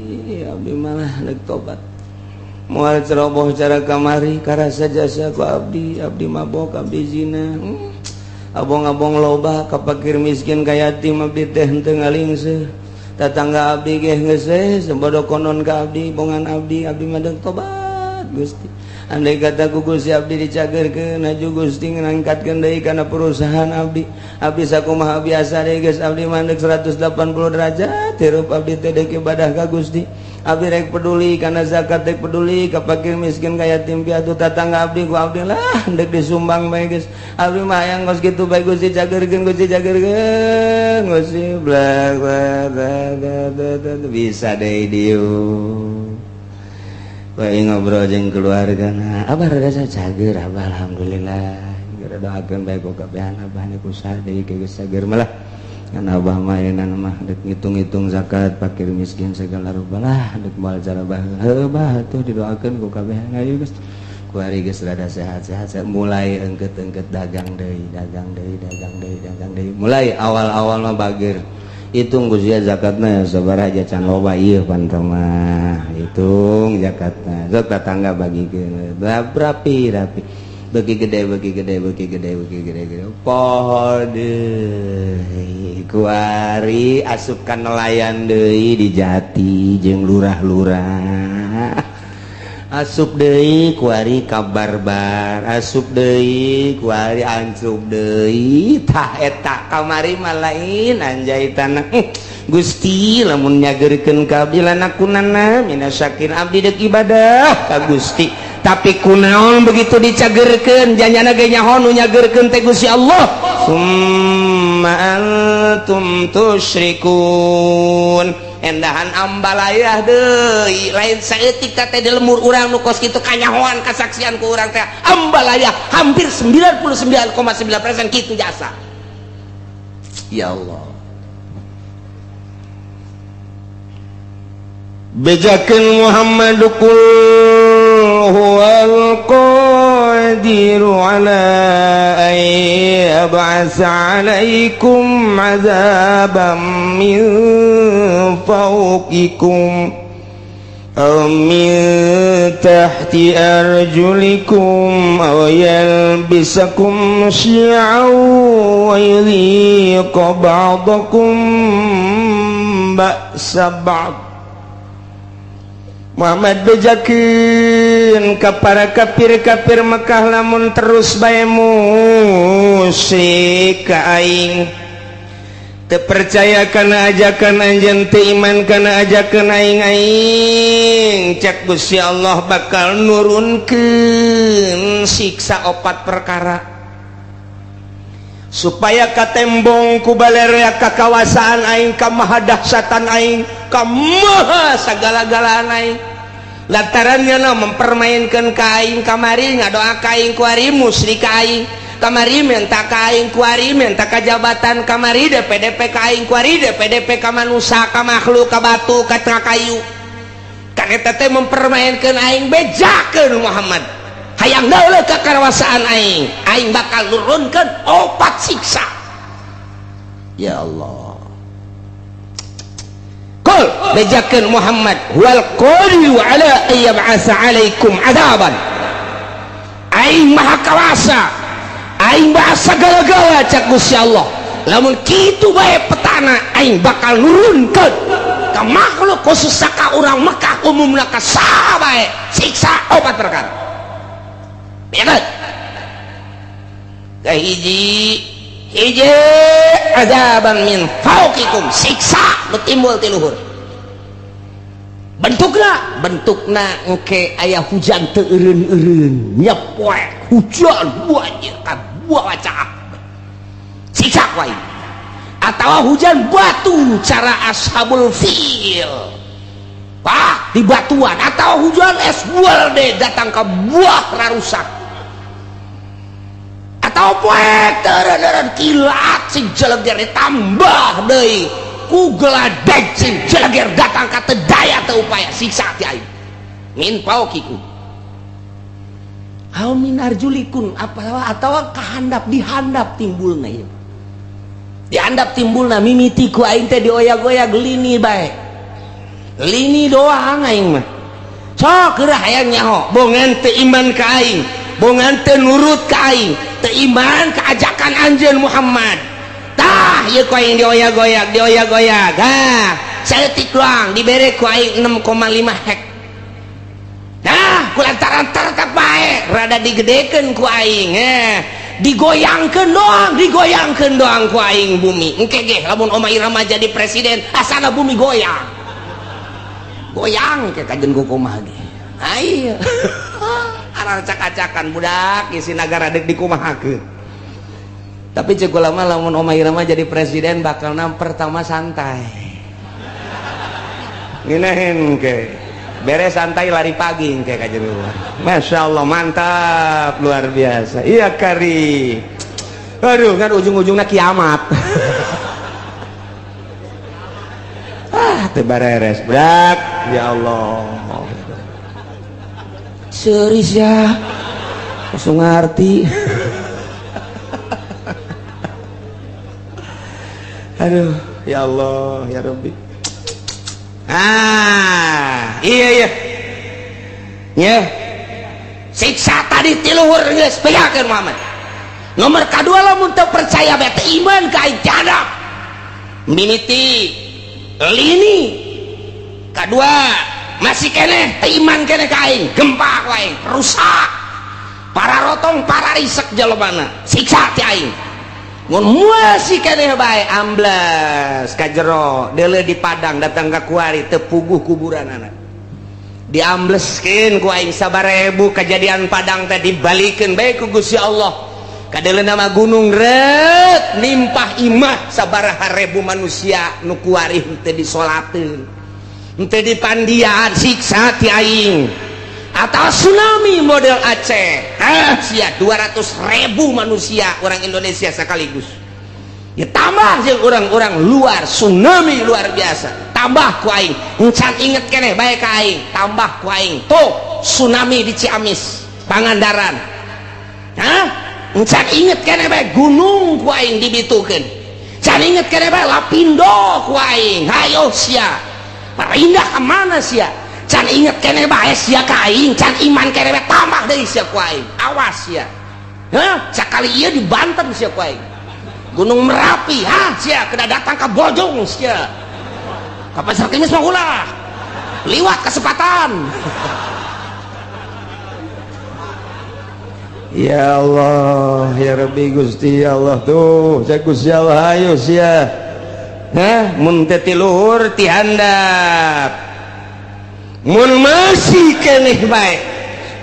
abdi malah rek tobat, moal ceroboh cara kamari, karasa jasa ku abdi. Abdi mabok, abdi zina, abong-abong loba ka fakir miskin, ka yatim, abdi teh henteu ngalingseuh. Tatangga abdi ge geus sebodo konon ka abdi, bongan abdi. Abdi mah deuk tobat, Gusti. Andai kata ku Gusti abdi dicagerkeun, aju Gusti ngangkatkeun deui kana perusahaan abdi, abdi sakumaha biasa deui geus. Abdi mah deuk 180 derajat hirup abdi teh, deuk ibadah ka Gusti. Abdi rek peduli kana zakat, rek peduli ka fakir miskin, ka yatim piatu. Tatangga abdi ku abdi lah deuk disumbang bae geus. Abdi mah hayang kos kitu bae, Gusti. Cagerkeun, Gusti, cagerkeun, Gusti. Bla bla bla bla, bisa deui dieu. Bae ngobrol jeung keluarga, nah, "Abah rada cager, Abah, alhamdulillah. Gara doakeun bae ku kabehan. Abah nih usaha deui ke geus cager malah kan. Abah mah ayeuna mah deuk ngitung-ngitung zakat fakir miskin segala rupa lah, deuk moal cara bah. Heuh, Bah, atuh didoakeun ku kabehan. Ayo geus." Kuari geus rada sehat-sehat, mulai engket-engket dagang deui, dagang deui, dagang deui, dagang deui. Mulai awal-awal mah bager, hitung, "Gusti, zakatna sabaraha aja? Can loba ieu pan mah." Hitung zakatna, sok tetangga bagikeun, rapi rapi, bagi gede, bagi gede, bagi gede, bagi gede gede. Poho deui. Kuari asup ka nelayan deui, di jati jeung lurah-lurah, asup deui kuari ka barbar, asup deui kuari, asup deui. Tah, eta kamari mah lain anjaitan. Gusti, lamun nyagerkeun ka abdi, lanakunanna minasyakirin, abdi deuk ibadah ka Gusti. Tapi kunaon begitu dicagerkeun, janyana ge nyaho nu nyagerkeun teh Gusti Allah. Summa antum tusyrikun. Endahan ambalayah deui, lain saeutik teh di lemur urang nu kos kitu. Kanyahoan kasaksian ku urang teh ambalayah hampir 99,9% kitu jasa. Ya Allah. Bejakeun Muhammad, qul huwal qadiru ala an yab'atsa alaikum azaban min fawqikum aw min. تحت أرجلكم أو يلبسكم شيعا ويذيق بعضكم بأس بعض. Muhammad bejakeun ka para kafir-kafir Mekah, lamun terus bae musyrik ka aing, teu percaya kana ajakan anjeun, teu iman kana ajakan aing, aing cek Gusti Allah bakal nurunkeun siksa opat perkara supaya katembong ku balerea kakawasaan aing, ka mahadahsatan aing, ka maha sagala-galaan aing. Lantarannya no mempermainkan ka aing, kamari ngadoa ka aing, kuari musyrik ka aing, kamari minta ka aing, kuari minta ka jabatan, kamari DPDP ka aing, kuari DPDP ka manusia, ka makhluk, ka batu, ka kayu. Kan eta teh mempermainkan aing. Bejakeun Muhammad, hayang dauleuh kakawasaan aing, aing bakal nurunkeun opat siksa. Ya Allah, Qul, bejakeun Muhammad, huwal qadiru ala an yab'atsa alaikum adaban. Aing maha kawasa, aing maha sagala-gala cak Gusti Allah. Lamun kitu bae petana, aing bakal nurunkeun ka makhluk, khusus ka urang Mekah, umumna ka saha bae, siksa opat perkara. Ya kan? Kahiji hiji, azaban min fauqikum, siksa nu timbul ti luhur. Bentukna, bentukna engke aya hujan teu eureun-eureun, nyepoek hujan banjir ka buah caah, siksa ku aing. Atawa hujan batu cara ashabul fil, wah di batuan, atau hujan es deh datang ke buah rarusak, atau poek teureun kilat sing jeleger, ditambah deui ku geladeg sing jeleger datang ka teu daya teu upaya, siksa ti aing min fauqikum aw min arjulikum, apa atau kahandap, dihandap timbulna ieu, dihandap timbulna mimiti ku aing teh dioyag-oyag lini bae, lini doang aing mah. Sok geura hayang nyaho, bongan teu iman ka aing, bongan teu nurut ka aing, teu iman ka ajakan anjeun Muhammad, tah ieu ku aing dioyag-oyag, dioyag-oyag. Ha, saeutik doang dibere ku aing 6,5 hek. Nah, ku lantaran tetep bae rada digedekeun ku aing, digoyangkeun doang, digoyangkeun doang ku aing bumi. Engke ge lamun Oma Irama jadi presiden, asana bumi goyang goyang ke kajen ku kumaha ge. Ayo acak-acakan budak isi nagara dek dikumahakeun. Tapi cek ulama, lamun Oma Irama jadi presiden bakal nam pertama santai, ngeunaheun ke beres santai lari pagi ke kajen. Masya Allah, mantap, luar biasa. Iya kari, aduh kan ujung-ujungnya kiamat. Ah, teu bareres budak. Ya Allah, serius ya, langsung ngerti. Aduh ya Allah ya Rabbi. Ah iya iya ya, siksa tadi ti luhur geus bejakeun Muhammad. Nomor kadua, lamun teu percaya bae, teu iman ka aing, jadap mimiti lini. Kedua, masih keneh teu iman keneh ka aing, gempa ku aing rusak, para rotong, para risek jelema, siksa ti aing. Mun masih keneh bae, ambles ka jero deuleu di padang datang ka kuari teu puguh kuburanana, diambleskeun ku aing sabarebu kejadian padang teh dibalikeun bae ku Gusti Allah. Kadeuleu nama gunung ret nimpah imah sabaraha ribu manusia nu kuari teu disolateun, teu dipandian, siksa ti aing. Atau tsunami model Aceh, ah sia 200.000 manusia orang Indonesia sekaligus ditambah jeung orang-orang luar, tsunami luar biasa. Tambah ku aing, encan inget keneh bae ka aing, tambah ku aing tuh tsunami di Ciamis, Pangandaran. Hah, encan inget keneh bae gunung ku aing dibitukeun, can inget keneh bae Lapindo ku aing. Hayo sia pindah ke mana sia? Can inget keneh bae sia ka aing, can iman keneh bae tambah deui sia ku aing. Awas sia. Hah, sakali ieu di Banten sia ku aing. Gunung Merapi, ha sia kena datang ka Bojong sia. Ka Pasar Kemis mah ulah. Liwat kesempatan. Ya Allah, ya Rabbi Gusti ya Allah tuh, saya Gusti Allah ayo sia. Hah, mun teu ti luhur ti handap. Mun masih keneh bae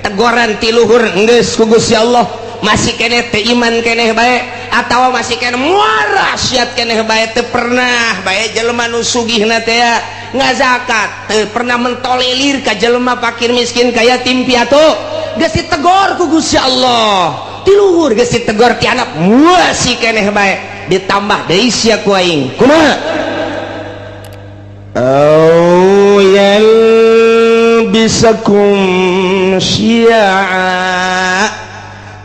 teguran ti luhur geus ku Gusti Allah, masih keneh teu iman keneh bae atawa masih keneh muara siat keneh bae teu pernah bae jelema nu sugihna teh ngazakat, teu pernah mentolelir ka jelema fakir miskin ka yatim piatu. Geus ditegor ku Gusti Allah ti luhur, geus ditegor ti handap masih keneh bae ditambah deui sia ku aing. Kumaha? Au yalbisakum syi'a,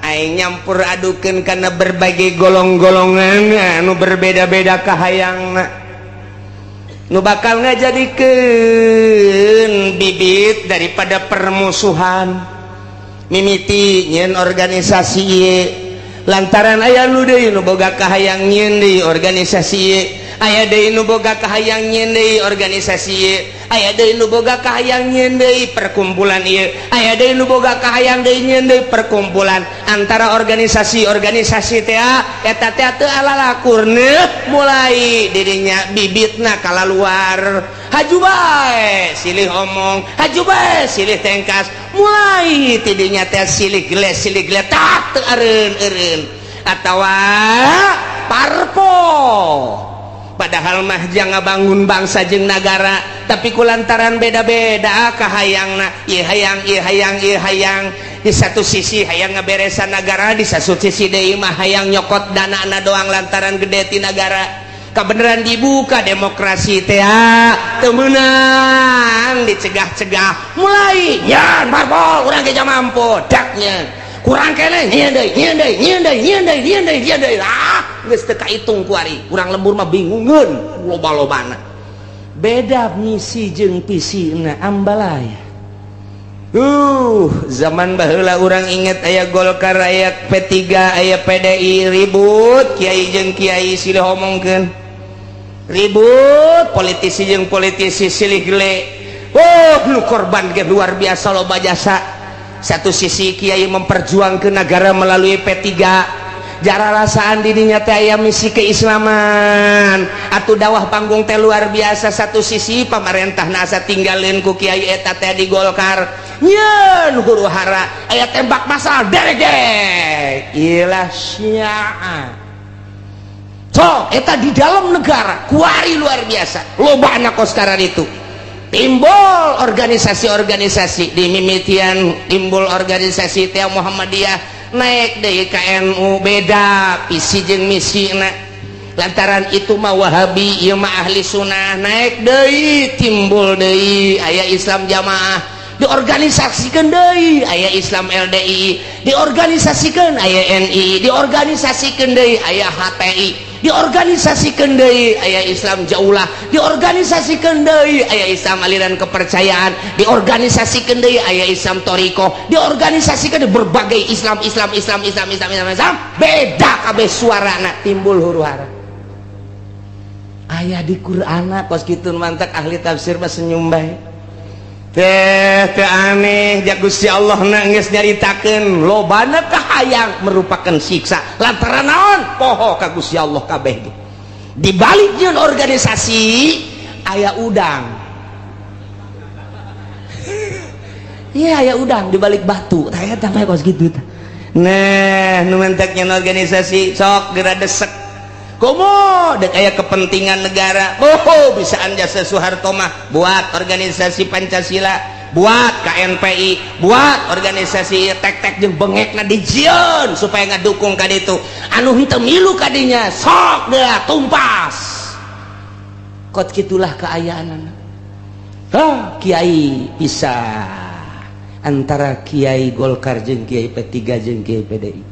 aing nyampur adukeun kana berbagai golong-golongan anu berbeda-beda kahayangna nu bakal ngajadikeun bibit daripada permusuhan. Mimiti nyeun organisasi ieu lantaran aya nu deui nu boga kahayang nyeun deui organisasi ieu, aya deui nu boga kahayang nyeun deui organisasi ieu, aya deui nu boga kahayang nyeun deui perkumpulan ieu, aya deui nu boga kahayang deui nyeun deui perkumpulan. Antara organisasi-organisasi teh eta teh teu alalakurna mulai dirinya bibitna kalaluar. Haju bae silih omong, haju bae silih tengkas, mulai tidinya teh silih geles silih geletak teu eureun-eureun atawa parpol. Padahal mah jangan bangun bangsa jeung nagara, tapi kulantaran beda-beda kahayangna, ieu hayang ieu hayang ieu hayang. Di satu sisi hayang ngaberesan nagara, di satu sisi deui mah hayang nyokot danana doang lantaran gede ti nagara. Kabeneran dibuka demokrasi teh teu meunang dicegah-cegah, mulai nyan parpol urang ge mampu daknya kurang keneh nyeun deui nyeun deui nyeun deui nyeun deui nyeun deui nyeun deui. Ah geus teu kaitung ku ari urang lembur mah bingungeun loba-lobana. Beda misi jeung visina ambalaya. Zaman baheula urang inget aya Golkar, aya P3, aya PDI ribut, kiai jeung kiai silih omongkeun. Ribut politisi jeung politisi silih gele. Oh, nu korban ge luar biasa loba jasa. Satu sisi kiai memperjuangkeun negara melalui P3, jara rasaan dirinya teh aya misi keislaman atuh dakwah panggung teh luar biasa. Satu sisi pamarentah asa tinggalin ku kiai eta teh di Golkar nyeun huru hara aya tembak masal derek-derek ilah syiah. So eta di dalam negara kuari luar biasa loba anak sekarang itu timbul organisasi-organisasi di mimitian, timbul organisasi teh Muhammadiyah naik deui ka NU beda visi jeung misina lantaran itu mah Wahabi ieu mah ahli sunnah naik deui timbul deui aya Islam jamaah diorganisasikeun deui aya Islam LDI diorganisasikeun aya NI diorganisasikeun deui aya HTI diorganisasikeun deui aya Islam Jaulah diorganisasikeun deui aya Islam aliran kepercayaan diorganisasikeun deui aya Islam Toriko diorganisasikeun berbagai Islam Islam Islam Islam Islam Islam Islam beda kabeh suarana timbul huru hara. Aya di Qur'ana kos kitu mantak ahli tafsir mah senyum bae teh teh aneh ja Gusti Allah na geus nyaritakeun lobana kahayang merupakan siksa lantaran naon poho ka Gusti Allah kabeh ge. Di balik nyeun organisasi aya udang. Iya aya udang di balik batu tah eta mah kos kitu tah. Nah nu mentek nyeun organisasi sok geura desek komo dek aya kepentingan negara. Oh bisaan jasa Soeharto mah buat organisasi Pancasila, buat KNPI, buat organisasi tek-tek jeung bengekna dijieun supaya ngadukung ka ditu. Anu henteu milu ka dinya sok geura tumpas. Kot kitulah kaayaanana. Hah, kiai pisah antara kiai Golkar jeung kiai P3 jeung kiai PDI.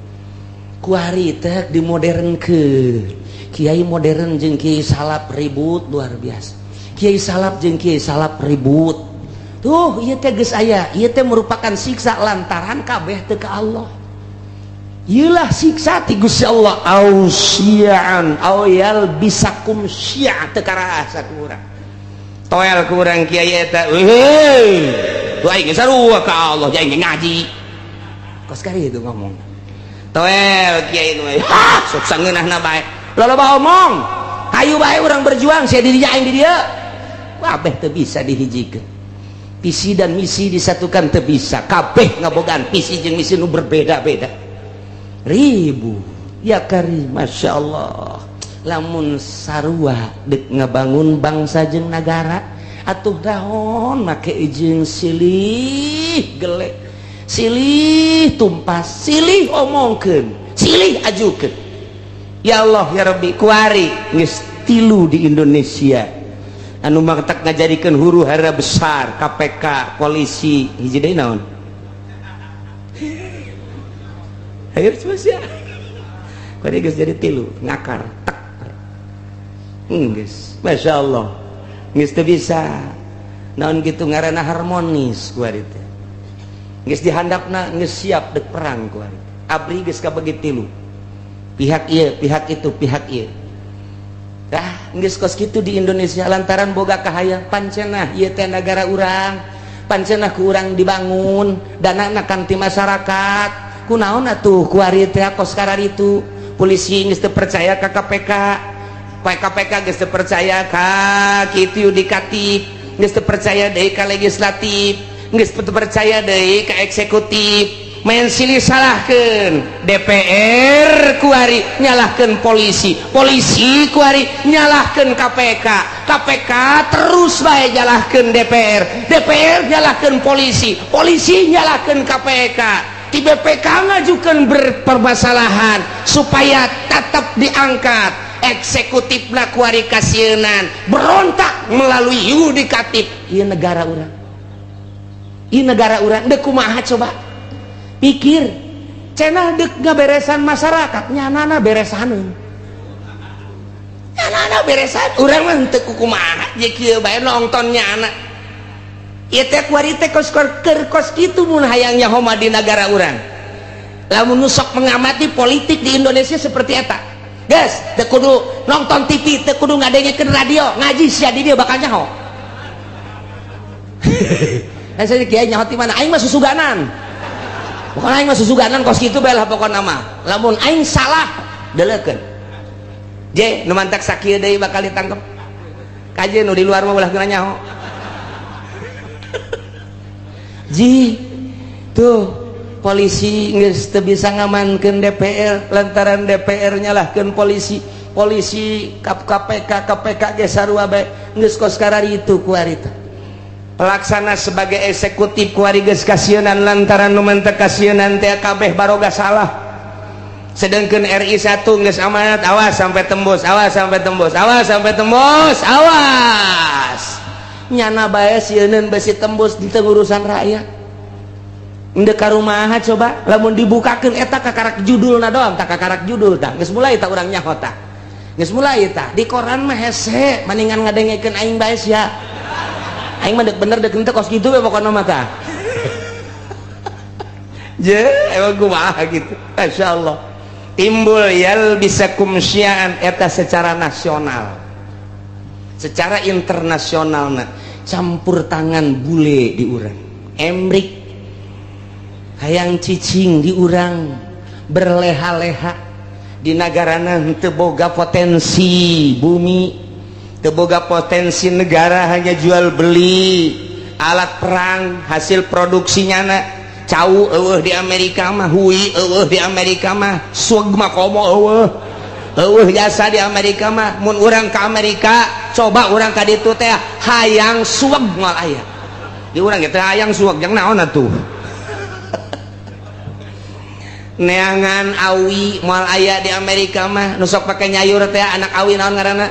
Kuari teh dimodernkeun. Kiai modern jeung kiai salap ribut luar biasa. Kiai salap jeung kiai salap ribut. Tuh ieu teh geus aya, ieu teh merupakan siksa lantaran kabeh teu ka Allah. Ieulah siksa ti Gusti Allah au syi'an au yalbisakum syi'a teu karasa ku urang. Toel ku urang kiai eta, heuh. Tuh aing geus sarua ka Allah, aing ngaji. Kos kari itu ngomong. Toel kiai nu, ha, sok sangeunahna bae. Loba omong. Hayu bae urang berjuang sia di dinya aing di dieu. Kabeh teu bisa dihijikeun. Visi dan misi disatukan teu bisa. Kabeh ngabogaan visi jeung misi nu berbeda-beda. Ribu ya kari, Masya Allah. Lamun sarua dek ngebangun bangsa jeung nagara atuh dahon make izin silih gelek, silih tumpas, silih omongkeun, silih ajukeun. Ya Allah ya Rabbi, kuari geus tilu di Indonesia anu matak ngajadikeun huru hara besar, KPK, polisi, hiji deui naon? Ayo terus ya. Kuari geus jadi tilu, ngakar tek. Geus, Masya Allah. Geus teu bisa. Naon gitu ngaranna harmonis kuari teh. Geus dihandapna geus siap dek perang kuari. Abri geus kabagi tilu. Pihak ieu, pihak itu, pihak ieu. Dah geus kos kitu di Indonesia lantaran boga kahayang pancenah ieu teh nagara urang. Pancenah ku urang dibangun, danana kan ti masyarakat. Kunaon atuh kuari teh kos kararitu. Polisi geus teu percaya ka KPK, KPK geus teu percaya ka kitu yudikatif, geus teu percaya deui ka legislatif, geus teu percaya deui ka eksekutif. Main silih salahkeun DPR kuari nyalahkeun polisi, polisi kuari nyalahkeun KPK, KPK terus bae nyalahkeun DPR, DPR nyalahkeun polisi, polisi nyalahkeun KPK. Di BPK ngajukan berpermasalahan supaya tetap diangkat. Eksekutif kuari kasieunan berontak melalui yudikatif. Ieu negara urang, ieu negara urang dek kumaha coba pikir. Cenah dek ngaberesan masyarakat, nyanana beresaneun, nyanana beresan. Urang mah henteu kumaha je kieu bae nonton nyana. Ieu teh kuari teh kos keur kos kitu mun hayang nyaho mah di nagara urang. Lamun nu sok mengamati politik di Indonesia seperti eta. Guys, teu kudu nonton TV, teu kudu ngadengekeun radio, ngaji sia di dieu bakal nyaho. Nah, saya kiai nyaho ti mana? Aing mah susuganan. Pokokna aing mah susuganan kos kitu bae lah pokona mah. Lamun aing salah, deleukeun. Je, nu mantak sakieu deui bakal ditangkep. Kaje nu di luar mah ulah kena nyaho. Ji, tuh polisi geus teu bisa ngamankeun DPR lantaran DPR nyalahkeun polisi, polisi KPK, KPK ge sarua bae geus kos kararitu kuari teh. Pelaksana sebagai eksekutif kuari geus kasieunan lantaran nu mantep kasieunan teh kabeh baroga salah. Sedangkan RI 1 geus amanat, awas sampai tembus, awas sampai tembus, awas sampai tembus, awas. Nyana bae sieuneun besi tembus di urusan rakyat. Endek ka rumaha coba lamun dibukakeun eta kakarak judulna doang, tak kakarak judul tah geus mulai tah urang nyaho tah. Geus mulai tah di koran mah hese maningan ngadengekeun aing bae sia. Aing mah dek bener dek henteu kos kitu we pokona mah tah. Je, emang kumaha gitu. Masyaallah. Timbul yalbisakum syi'an eta secara nasional. Secara internasional nah, campur tangan bule di urang. Emrik hayang cicing di urang, berleha-leha di nagarana teu boga potensi bumi, teu boga potensi negara, hanya jual beli alat perang hasil produksinya na. Cau eueuh di Amerika mah, hui eueuh di Amerika mah, sueg mah komo eueuh. Eueuh jasa di Amerika mah. Mun urang ka Amerika, coba urang ka ditu teh hayang sueg moal aya. Di urang teh hayang sueg jang naon atuh. Neangan awi moal aya di Amerika mah, nu sok pake nyayur teh anak awi naon ngaranna?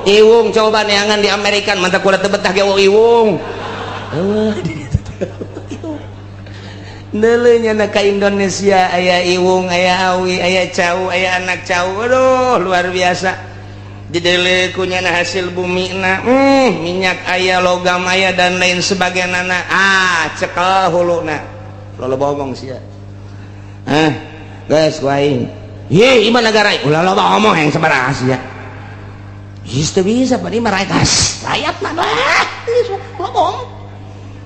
Iwung. Coba neangan di Amerika mantap kula teu betah ge iwung. Eueuh di ditu teh. Neuleuh na ka Indonesia aya iwung, aya awi, aya cau, aya anak cau. Aduh, luar biasa. Didele kunyana hasil bumi na, minyak aya, logam aya, dan lain sebagainya. Ah, cekel huluna. Lo ngomong sih ya. Ah, guys, ku aing. Ye, ieu negara ulah loba ngomong yang sabaraha sia. Ih, teu bisa, Pak, ini mah rakyat. Rakyat mah lah. Ngomong.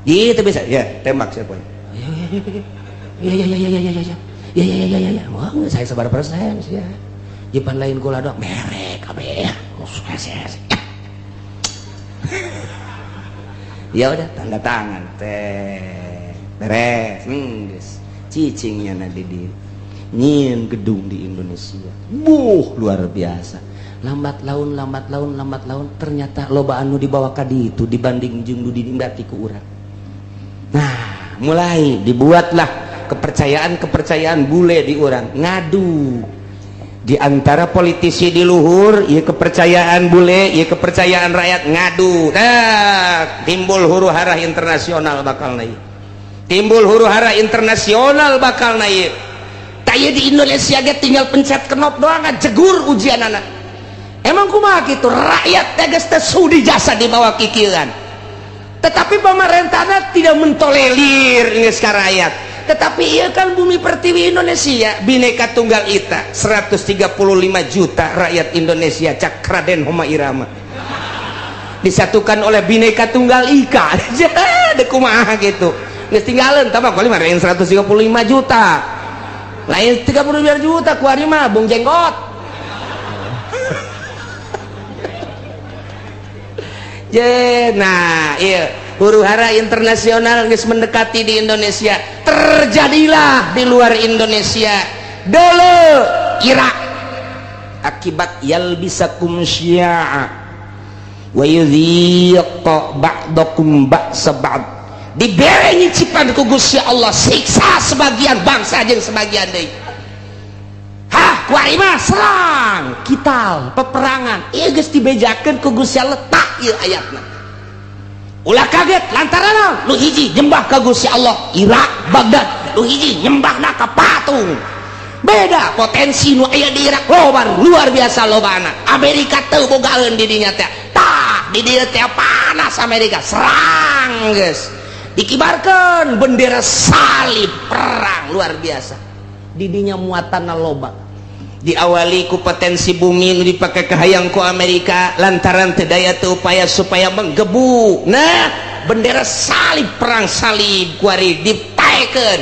Ih, teu bisa. Ya, tembak siapa? Ya ya ya ya ya ya ya. Ya ya ya ya ya. Wah, saya sabar persen sih ya. Jipan lain kula dok merek kabeh. Ya udah tanda tangan teh. Beres. Geus. Cicingnya na di nyieun gedung di Indonesia. Buh, luar biasa. Lambat laun, lambat laun, lambat laun, ternyata loba anu dibawa ka ditu dibanding jeung nu dinikmati ku urang. Nah, mulai dibuatlah kepercayaan-kepercayaan bule di urang, ngadu di antara politisi di luhur, ieu kepercayaan bule, ieu kepercayaan rakyat, ngadu. Nah, timbul huru hara internasional bakal naik. Timbul huru hara internasional bakal naik. Tah, di Indonesia ge tinggal pencet knop doang, jegur ujian anak. Emang kumaha gitu, rakyat tegas teh sudi jasa di bawah kikiran, tetapi pemerintahnya tidak mentolerir geus ka rakyat. Tetapi iya kan bumi pertiwi Indonesia, Bhinneka Tunggal Ika, 135 juta rakyat Indonesia, cak Raden Rhoma Irama, disatukan oleh Bhinneka Tunggal Ika. Dek kumaha gitu, geus tinggalan tambah kali mah 135 juta, lain 32 juta, kuari mah Bung Jenggot. Je, nah iya huru hara internasional geus mendekati di Indonesia, terjadilah di luar Indonesia dulu Irak akibat yalbisakum syi'a wa yudhiqa ba'dakum ba'sa ba'd, dibere nyicipan ku Gusti Allah siksa sebagian bangsa jeung sebagian deui. Hah, kuari mah serang kital peperangan, ieu geus dibejakeun ku Gusti Allah. Tak ieu ayatna, ulah kaget lantaran naon? Nu hiji nyembah ka Gusti Allah, Irak Baghdad, nu hiji nyembahna ka patung. Beda potensi nu aya di Irak loba, luar biasa lobana. Amerika teu bogaeun di dinya teh. Tah, di dieu teh panas, Amerika serang, geus dikibarkeun bendera salib, perang luar biasa. Di dinya muatanna loba, diawali ku potensi bumi nu dipake kahayang ku Amerika lantaran teu daya teu upaya supaya menggebu. Nah, bendera salib, perang salib kuari dipaekeun,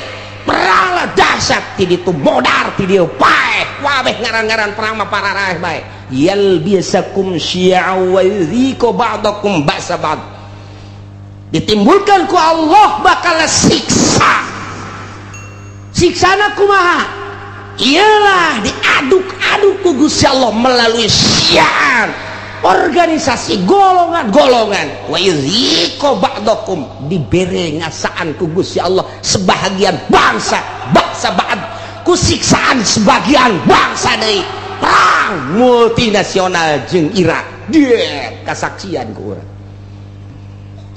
peranglah dahsyat ti ditu, modar ti dieu, paeh wabeh ngaran-ngaran perang mah pararaeh bae. Yalbisakum syi'a wa yudhiqu ba'dakum ba'sa ba'd, ditimbulkan ku Allah bakal siksa. Siksana kumaha? Iyalah diaduk-aduk ku Gusti Allah melalui syiar organisasi golongan-golongan. Wa yudhiqu ba'dakum, dibere ngasaan ku Gusti Allah sebahagian bangsa bangsa ba'd ku siksaan sebagian bangsa deui. Perang multinasional jeung Irak dia kasaksian ku urang.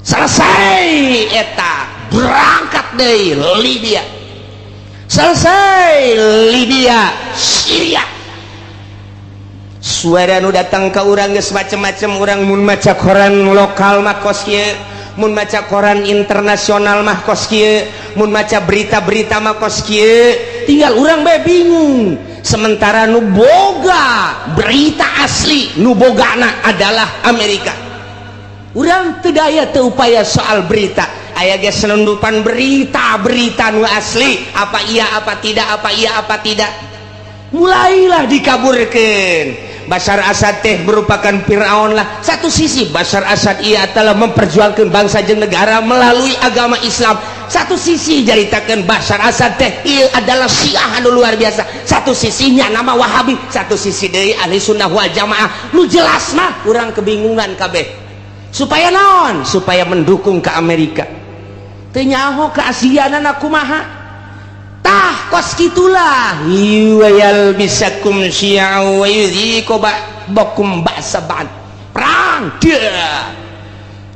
Selesai eta, berangkat deui Libya. Selesai Libya, Syria. Suara nu datang ke urang geus macem-macem. Urang mun maca koran lokal mah kos kieu, mun maca koran internasional mah kos kieu, mun maca berita-berita mah kos kieu, tinggal urang bae bingung. Sementara nu boga berita asli, nu bogana adalah Amerika. Urang teu daya teu upaya soal berita. Aya ge selundupan berita-berita nu asli, apa iya apa tidak, apa iya apa tidak. Mulailah dikaburkan Bashar Assad teh merupakan Fir'aun lah. Satu sisi Bashar Assad ia telah memperjuangkan bangsa jeung negara melalui agama Islam, satu sisi jaritakan Bashar Assad teh ia adalah Syiah anu luar biasa, satu sisinya nama Wahabi, satu sisi deui ahli sunnah wal jamaah. Nu jelas mah urang kebingungan kabeh. Supaya naon? Supaya mendukung ke Amerika, teu nyaho keaslianana kumaha. Tah, kos gitulah yalbisakum syi'a wa yudhiqu ba'dakum ba'sa ba'd. Perang dia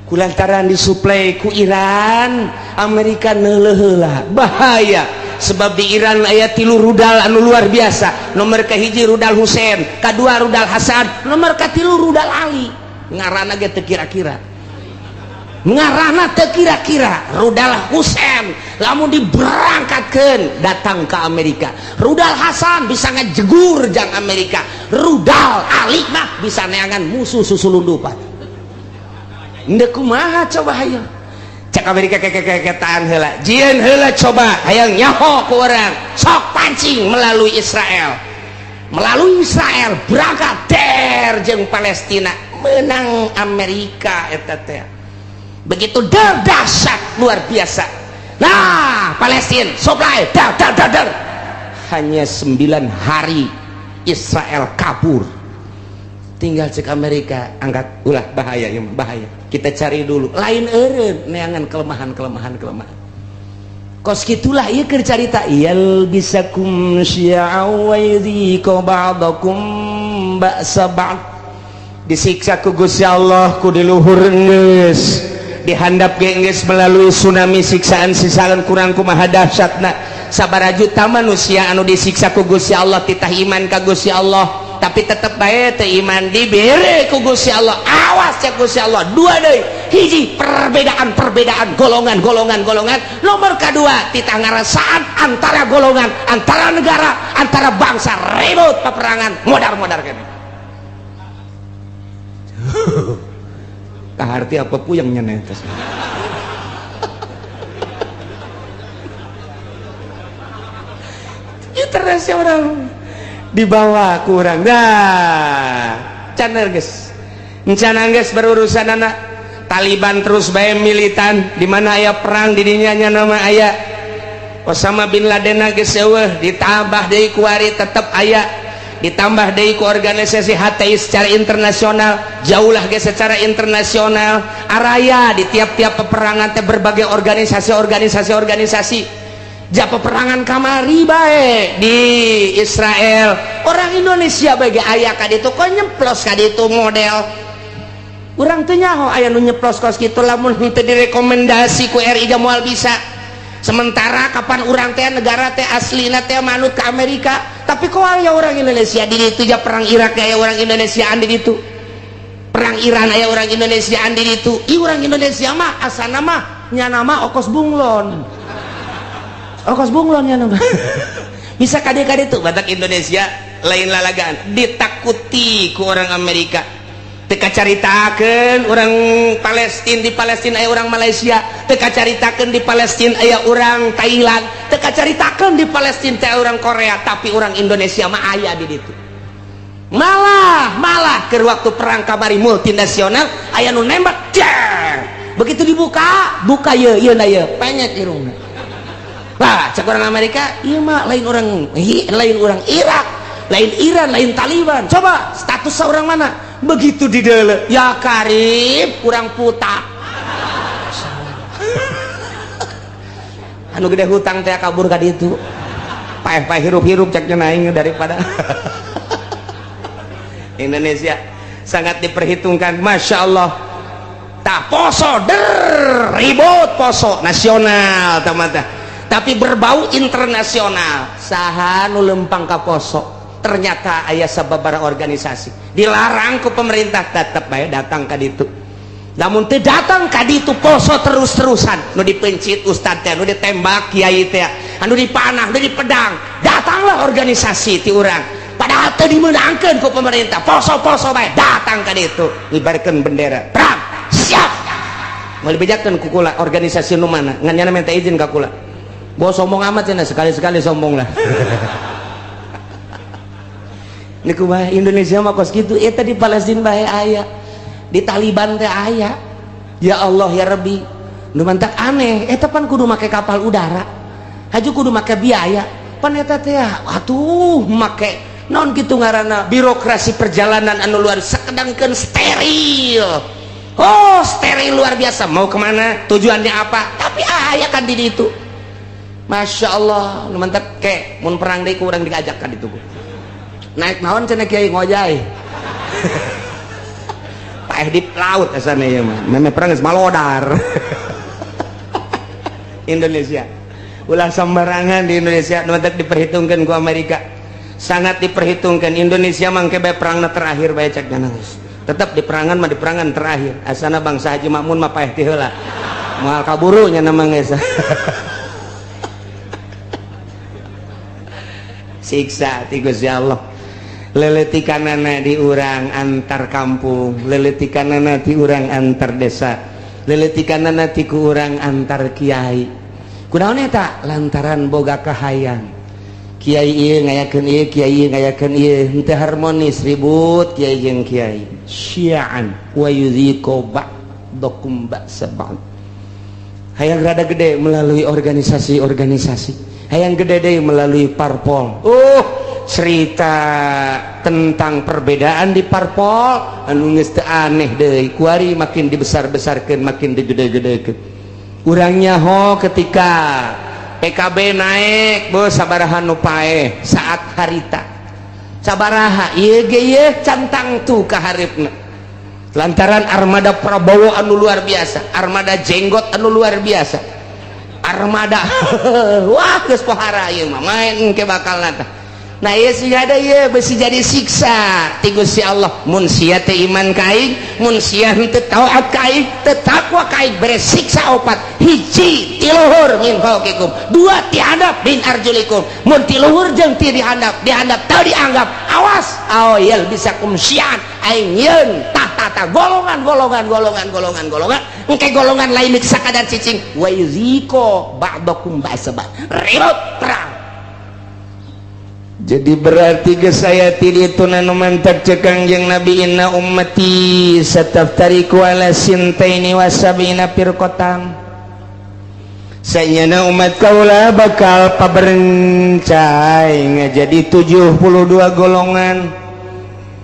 kulantaran disuplai ku Iran, Amerika neuleuh heula bahaya. Sebab di Iran aya tilu rudal anu luar biasa. Nomor kahiji rudal Husein, kadua rudal Hasan, nomor katilu rudal Ali. Ngaranna ge teu kira-kira, ngaranna teu kira-kira. Rudal Husein lamun diberangkatkeun datang ke Amerika, rudal Hasan bisa ngejegur jang Amerika, rudal Ali mah bisa neangan musuh susulundupan. Ndek kumaha coba hayang cek Amerika kekekeketaan heula, jieun heula coba hayang nyaho ku urang, sok pancing melalui Israel, melalui Israel berangkat der jeung Palestina, menang Amerika eta teh. Begitu der dahsyat luar biasa. Nah, Palestina supply dar dar dar dar, hanya 9 hari Israel kabur. Tinggal cek Amerika angkat ulah bahaya ya, bahaya, kita cari dulu lain eureun neangan kelemahan kelemahan kelemahan. Kos kitulah ieu keur carita yalbisakum syi'a wa yudhiqa ba'dakum ba'sa ba'd. Disiksa ku Gusti Allah ku di luhur geus, dihandap ge geus melalui tsunami siksaan-siksaan kurang kumaha dahsyatna. Sabaraha juta manusia anu disiksa ku Gusti Allah titah iman ka Gusti Allah, tapi tetep bae teu iman, dibere ku Gusti Allah. Awas cek Gusti Allah dua deui, hiji perbedaan-perbedaan golongan-golongan golongan, nomor kedua titah ngarasaan antara golongan, antara negara, antara bangsa, ribut peperangan modar-modar kene. Kaharti apa puyeng nyeneh tes. Ieu terus orang dibawa kurang dah can geus encana geus berurusan anak Taliban terus bae militan di mana aya perang di dinya nya nama aya Osama bin Laden geus eueuh, ditambah deui kuari tetep aya, ditambah deui ku organisasi HTI secara internasional, jauhlah ge secara internasional araya di tiap-tiap peperangan teh berbagai organisasi-organisasi organisasi. Ja peperangan kamari bae di Israel, orang Indonesia bagi aya ka ditu kok nyeplos ka ditu model urang teu nyaho aya nu nyeplos kos kitu lamun henteu direkomendasi ku RI ge moal bisa. Sementara kapan urang teh negara teh aslina teh manut ke Amerika, tapi kok aya orang Indonesia di ditu? Ja perang Irak aya orang Indonesiaan di ditu, perang Iran aya orang Indonesiaan di ditu. Ih orang Indonesia mah asana mah nyana mah okos bunglon, okos bunglon ya nama. Bisa kade-kade tuh batak Indonesia lain lalagaan ditakuti ku orang Amerika. Teka caritakeun orang Palestina di Palestina aya orang Malaysia, teka caritakeun di Palestina aya orang Thailand, teka caritakeun di Palestina teh orang Korea, tapi orang Indonesia mah aya di ditu. Malah malah keur waktu perang kamari multinasional aya nu nembak jeng. Begitu dibuka, buka ye ieu na ye penyek irungna. Lah, cek orang Amerika, iya mah lain orang lain orang Irak, lain Iran, lain Taliban. Coba status orang mana? Begitu didele, ya karib kurang puta. Anu gede hutang teh kabur ka ditu. Paeh-paeh hirup-hirup ceknya naing daripada Indonesia sangat diperhitungkan, masya Allah. Tak poso der ribut poso nasional teman-teman, tapi berbau internasional. Saha nu lempang ka poso ternyata aya sababaraha organisasi dilarang ku pemerintah tetep bae datang ka ditu. Lamun teu datang ka ditu poso terus-terusan, nu dipencit ustad teh, nu ditembak kiai teh, anu dipanah, nu dipedang, datanglah organisasi ti urang padahal teu dimeunangkeun ku pemerintah, poso-poso bae datang ka ditu ngibarkeun bendera perang siap. Moal dibejakeun ku kula organisasi nu mana ngan nyana minta izin ka kula. Gua sombong amat cenah, sekali-sekali sombong lah. Niku bae Indonesia mah kos kitu, eta di Palestina bae aya, di Taliban teh aya. Ya Allah ya Rabbi, nu mantak aneh, eta pan kudu make kapal udara, haju kudu make biaya, pan eta teh atuh make naon kitu ngaranna birokrasi perjalanan anu luar sakedangkeun steril. Oh, steril luar biasa, mau kemana, tujuannya apa, tapi aya kan di ditu. Masya Allah, nu mantap ke, mun perang deui ku urang diajak ka ditu. Naik naon cenah kiai ngojay. Paeh di laut asana ieu mah. Meme perang geus malodar. Indonesia. Ulah sembarangan di Indonesia nu diperhitungkan ku Amerika, sangat diperhitungkan. Indonesia mangke bae perangna terakhir bae cek geus. Tetap di perangan mah, di perangan terakhir. Asana bangsa Haji Makmun mah paeh ti heula, moal kaburu nya nama geus. Siksa ti Gusti Allah, leletikanana di urang antar kampung, leletikanana di urang antar desa, leletikanana ti ku urang antar kiai. Kunaon eta? Lantaran boga kahayang kiai ieu ngayakeun ieu, kiai ieu ngayakeun ieu, henteu harmonis, ribut kiai jeung kiai. Syi'an wa yudhiqu ba'dakum ba'sa ba'd. Hayang rada gede melalui organisasi-organisasi, hayang gede deh melalui parpol. Cerita tentang perbedaan di parpol anu geus teu aneh deui, kuari makin dibesar-besarkeun, makin digede-gedekeun. Urang nyaho ketika PKB naik, bos, sabaraha nu paeh saat harita, sabaraha ieu ge ieu cantang tuh ka haripna, lantaran armada Prabowo anu luar biasa, armada jenggot anu luar biasa, armada wah geus pohara ieu mah main engke bakal nata. Nah, ieu sih ada ieu besi jadi siksa ti Gusti Allah mun sia teh iman ka aing, mun sia henteu taat ka aing, teu takwa ka aing, bere siksa opat. Hiji, ti luhur, min fauqikum. Dua, ti handap, min arjulikum. Mun ti luhur jeung ti dihandap, dihandap teu dianggap, awas, aw yalbisakum syi'an, aing yeun tah golongan golongan golongan golongan golongan, engke golongan lain sakadar cicing, wa yuziko ba'dakum ba'sa ba'd, ribut perang. Jadi berarti ke saya itu nanu mantak cek Kangjeng Nabi, inna ummati sataftariku ala sintaini wasabina firqatan. Sayana umat kaula bakal paberencai ngajadi 72 golongan,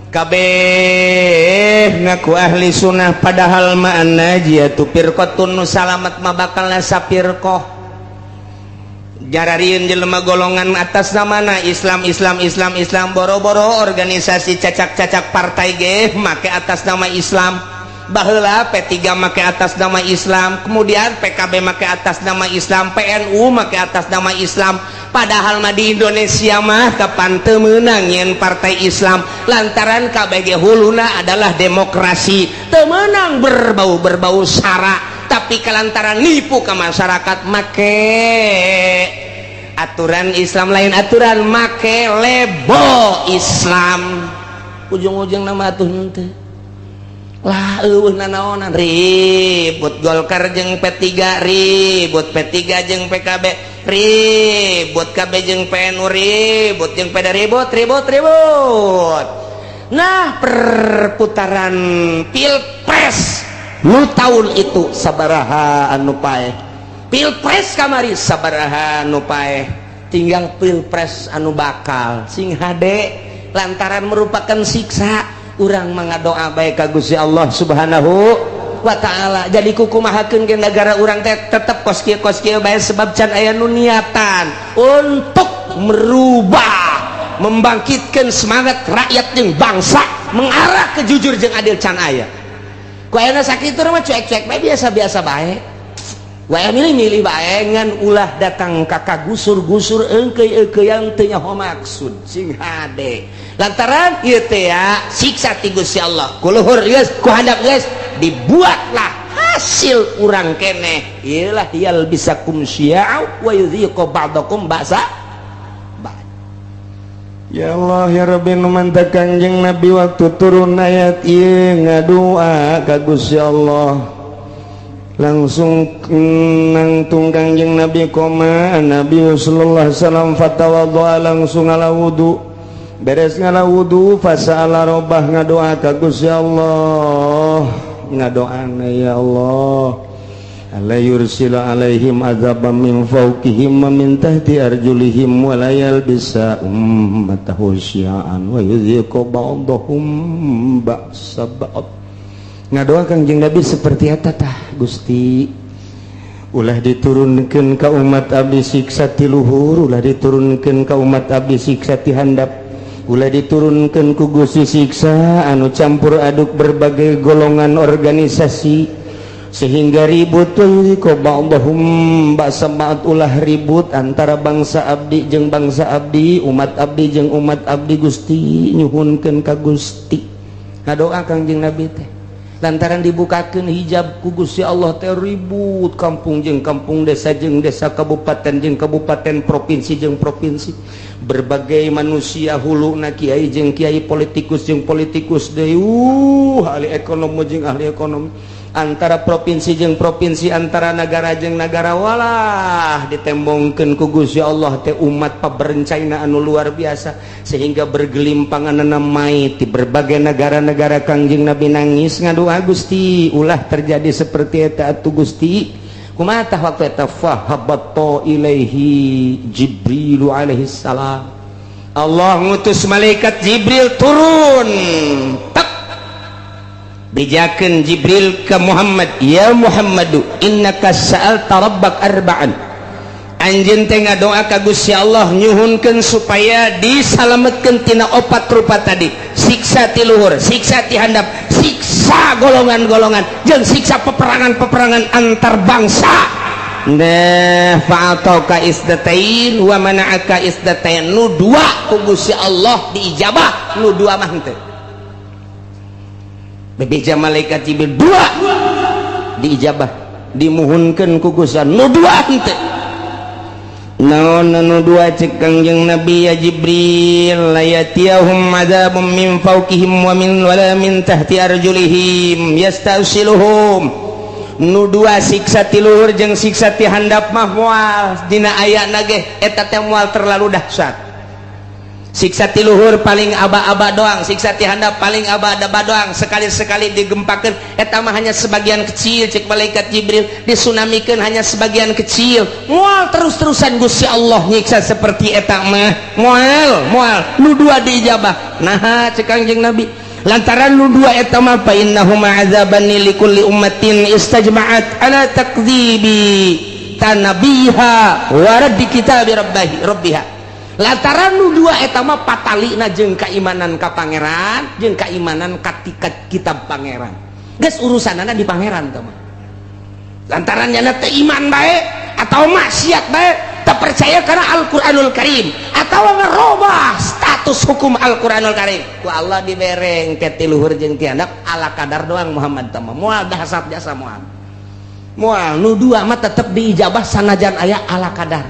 kabeh ngaku ahli sunnah, padahal mah najiyatu firqatun, nu salamet mah bakal sapirqoh. Jararieun jelema golongan atas namana Islam, Islam, Islam, Islam, boro-boro organisasi cacak-cacak partai ge make atas nama Islam. Baheula P3 make atas nama Islam, kemudian PKB make atas nama Islam, PNU make atas nama Islam. Padahal mah di Indonesia mah kapan teu meunang nyeun partai Islam, lantaran KBG huluna adalah demokrasi, teu meunang berbau-berbau sara, tapi kelantaran nipu ke masyarakat make aturan Islam, lain aturan, make label Islam, ujung-ujung nama atuh henteu lah, eueuh nanaonan, ribut Golkar jeung P3, ribut P3 jeung PKB, ribut KB jeung PNU, ribut jeung PD, ribut ribut ribut. Nah, perputaran pilpres nu tahun itu sabaraha anu paeh, pilpres kamari sabaraha anu paeh, tinggal pilpres anu bakal sing hade, lantaran merupakan siksa. Urang mangadoa bae ka Gusti Allah Subhanahu wa Ta'ala, jadi kukumahakeun ke negara urang teh tetep kos kieu, kos kieu bae, sebab can aya nu niatan untuk merubah, membangkitkan semangat rakyat jeung bangsa mengarah ke jujur jeung adil, can aya. Ku ayeuna sakitu mah cuek-cuek bae, biasa-biasa bae wae, milih-milih bae, ngan ulah datang ka kagusur-gusur engkeuy-eungkeuyan teu nyaho maksud. Sing hade, lantaran ieu teh ya siksa ti Gusti Allah, ku luhur geus, ku handap geus, dibuatlah hasil urang keneh ieu lah, yalbisakum syi'a wa yudhiqu ba'dakum ba'sa. Ya Allah ya Rabbi, nu mantak Kangjeng Nabi waktu turun ayat ieu ngadua ka Gusti Allah, langsung nangtung Kangjeng Nabi, koma Nabi sallallahu alaihi wasallam fatawaddoa, langsung ngala wudu. Beres ngala wudu, fasa'ala robbah, ngadoa ka Gusti Allah, ngadoana, ya Allah, alla yursila alaihim azaban min fawqihim wa min tahti arjulihim wa la yalbisa ummatahu syi'an wa yudhiqu ba'dahum ba'sa ba'd. Ngadoa Kangjeng Nabi seperti eta tah, Gusti, ulah diturunkeun ka umat abdi siksa ti luhur, ulah diturunkeun ka umat abdi siksa ti handap, ulah diturunkeun ku Gusti siksa anu campur aduk berbagai golongan organisasi. Sehingga ribut ba'dhum ba'sa ba'd, ulah ribut antara bangsa abdi jeung bangsa abdi, umat abdi jeung umat abdi. Gusti, nyuhunkeun ka Gusti, ngadoa Kangjeng Nabi teh. Lantaran dibukakeun hijab ku Gusti Allah teh, ribut kampung jeung kampung, desa jeung desa, kabupaten jeung kabupaten, provinsi jeung provinsi, berbagai manusia, huluna kiai jeung kiai, politikus jeung politikus deui, ahli ekonomi jeung ahli ekonomi, antara provinsi jeung provinsi, antara negara jeung negara. Walah, ditembongkeun ku Gusti Allah teh umat paberencana anu luar biasa sehingga bergelimpangan mayit di berbagai negara-negara. Kangjeng Nabi nangis, ngadoa, "Gusti, ulah terjadi seperti eta atuh, Gusti." Kumaha tah waktu eta? Fahabatta ilaihi Jibril alaihi salam. Allah ngutus malaikat Jibril turun tak. Bejakeun Jibril ke Muhammad, "Ya Muhammadu, innaka sa'alta rabbak arba'an." Anjeun teh ngadoa ka Gusti Allah, nyuhunkeun supaya disalametkeun tina opat rupa tadi, siksa ti luhur, siksa ti handap, siksa golongan-golongan, jeung siksa peperangan-peperangan antar bangsa. Nah, fa'atauka isdatain wa mana'aka isdatain. Nu dua ku Gusti Allah diijabah, nu dua mah henteu. Bebeja malaikat Jibril, dua diijabah, dimuhunkeun ku Gusti, nu dua henteu. Naon anu dua? Cek Kangjeng Nabi, "Ya Jibril, la yatiyahum adzabun min fawqihim wa min wala min tahti arjulihim yastasiluhum." Nu dua, siksa ti luhur jeung siksa ti handap mah moal dina ayana ge eta teh moal terlalu dahsyat. Siksa ti luhur paling aba-aba doang, siksa ti handap paling aba-aba doang, sekali-sekali digempakeun eta mah hanya sebagian kecil. Cek malaikat Jibril, disunamikeun hanya sebagian kecil, moal terus-terusan Gusti Allah nyiksa seperti eta mah, moal moal. Nu dua diijabah. Nah, cek Kangjeng Nabi, lantaran nu dua eta mah fa innahuma azabani likulli ummatin istajma'at ala takdzibi tanabiha wa raddi kitabi rabbihi rabbiha. Lantaran nu dua eta mah patalina jeung keimanan ka pangeran jeung keimanan ka kitab pangeran, geus urusanana di pangeran teh mah. Lantaran nyana teh iman bae atau maksiat bae, tak percaya karena Al-Qur'anul Karim atau ngerubah status hukum Al-Qur'anul Karim, ku Allah dibereng ke ti luhur jeung ti handap ala kadar doang. Muhammad teh mah moal dahsyat jasa, moal moal. Nu dua mah tetep diijabah sanajan aya ala kadar.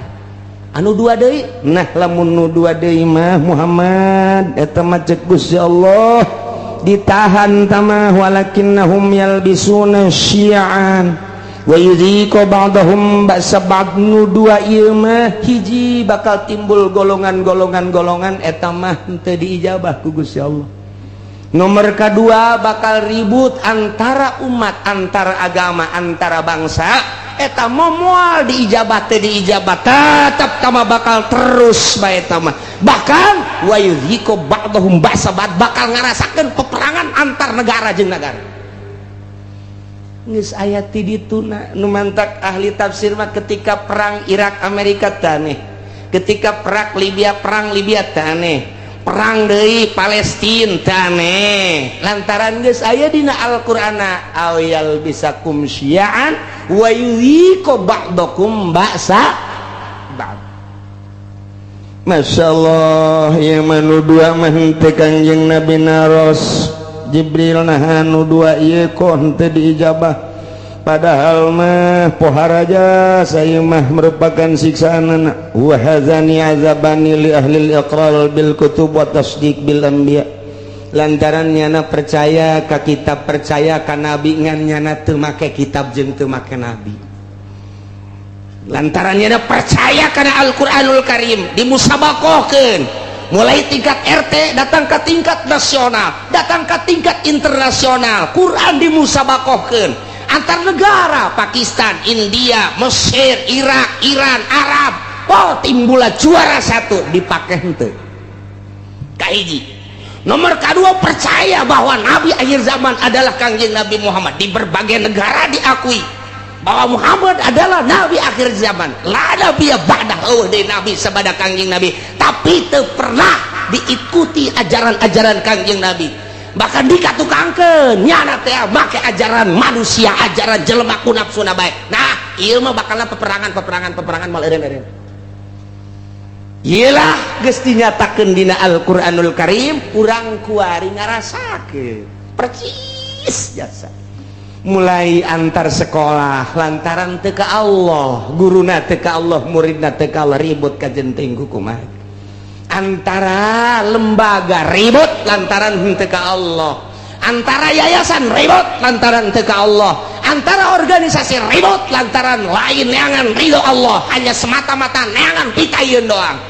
Anu dua deui? Nah, lamun nu dua deui mah, Muhammad, eta mah cek Gusti Allah ditahan tamah, walakinnahum yalbisuna syi'an wa yudhiqu ba'dahum ba'sa ba'd. Nu dua ieu mah, hiji, bakal timbul golongan-golongan golongan, eta mah henteu diijabah ku Gusti Allah. Nomor kedua, bakal ribut antara umat, antara agama, antara bangsa, eta moal diijabah teh, diijabah tetap tama, bakal terus bae tama. Bahkan wa yudhiqu ba'dahum ba'sa ba'd, bakal ngarasakeun peperangan antar negara jeung negara. Geus aya ti dituna. Nu mantak ahli tafsir mah ketika perang Irak Amerika taneh, ketika perang Libya, perang Libya taneh, perang deui Palestina taneh, lantaran geus aya dina Al-Qur'ana aw yalbisakum syi'an wa yudhiqu ba'dakum ba'sa ba'd. Masya Allah ya, manu dua mah henteu. Kangjeng Nabi naros Jibril, "Nah, anu dua ieu kok henteu diijabah? Padahal mah poharaja saya mah merupakan siksaan." Wa hadzani azabani li ahli iqrar bil kutub wa tasdiq bil anbiya. Lantaran nyana percaya ka kitab, percaya ka nabi, ngan nyana teu make kitab jeung teu make nabi. Lantaran nyana percaya kana Al-Qur'anul Karim, dimusabakohkeun mulai tingkat RT, datang ke tingkat nasional, datang ke tingkat internasional. Quran dimusabakohkeun antar negara, Pakistan, India, Mesir, Irak, Iran, Arab. Oh, timbulah juara satu, dipakai henteu. Kahiji. Nomor kedua, percaya bahwa nabi akhir zaman adalah Kangjeng Nabi Muhammad. Di berbagai negara diakui bahwa Muhammad adalah nabi akhir zaman, la nabi ba'dah, oh di nabi sabada Kangjeng Nabi, tapi teu pernah diikuti ajaran-ajaran Kangjeng Nabi. Bahkan dikatukangkeun nyana teh make ajaran manusia, ajaran jelema ku nafsuna bae. Nah, ieu mah bakalna peperangan, peperangan, peperangan, moal eureun-eureun. Iyalah, geus dinyatakeun dina Al-Qur'anul Karim, urang kuari ngarasakeun percis jasa. Mulai antar sekolah lantaran teu ka Allah, guruna teu ka Allah, muridna teu ka Allah, ribut kajenting kumaha. Antara lembaga ribut lantaran henteu ka Allah, antara yayasan ribut lantaran teu ka Allah, antara organisasi ribut lantaran lain neangan ridho Allah, hanya semata-mata neangan pitayun doang.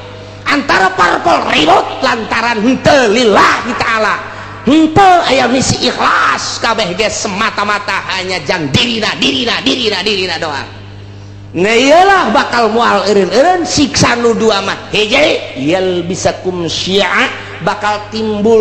Antara parpol ribut lantaran henteu lillahi ta'ala, henteu aya misi ikhlas, kabeh ge semata-mata hanya jang dirina, dirina, dirina, dirina doang. Nah, iyalah, bakal mual eureun-eureun siksa nu dua mah. Hiji, yalbisakum syi'a, bakal timbul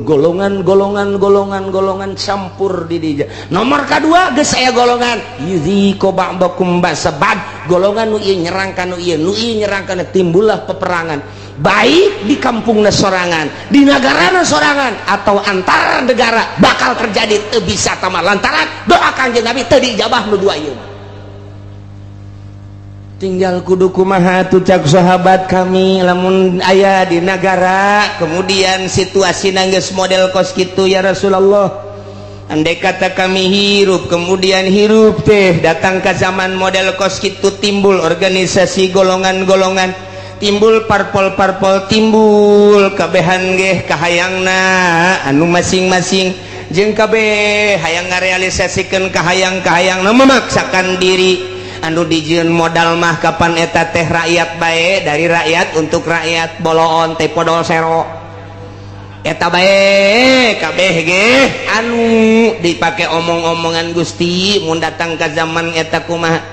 golongan-golongan, golongan-golongan campur di dinya. Nomor kedua, geus aya golongan yudziqu ba'dakum ba'sa ba'd, golongan nu ieu nyerang ka nu ieu, nu ieu nyerang ka nu, timbullah peperangan, baik di kampungna sorangan, di negarana sorangan, atau antar negara bakal terjadi. Teu bisa tama lantaran doa Kangjeng Nabi teu diijabah nu dua ieu. Tinggal kudu kumaha tuh, cak sahabat kami, lamun aya di negara kemudian situasi geus model kos kitu, ya Rasulullah? Andai kata kami hirup, kemudian hirup teh datang ke zaman model kos kitu, timbul organisasi golongan-golongan, timbul parpol-parpol, timbul kabehan geh kahayangna anu masing-masing, jeung kabeh hayang ngarealisasikeun kahayang-kahayang, memaksakan diri. Anu dijieun modal mah kapan eta teh rakyat bae, dari rakyat untuk rakyat, boloon teh podol sero eta bae kabeh ge anu dipake omong-omongan. Gusti, mun datang ke zaman eta kumaha?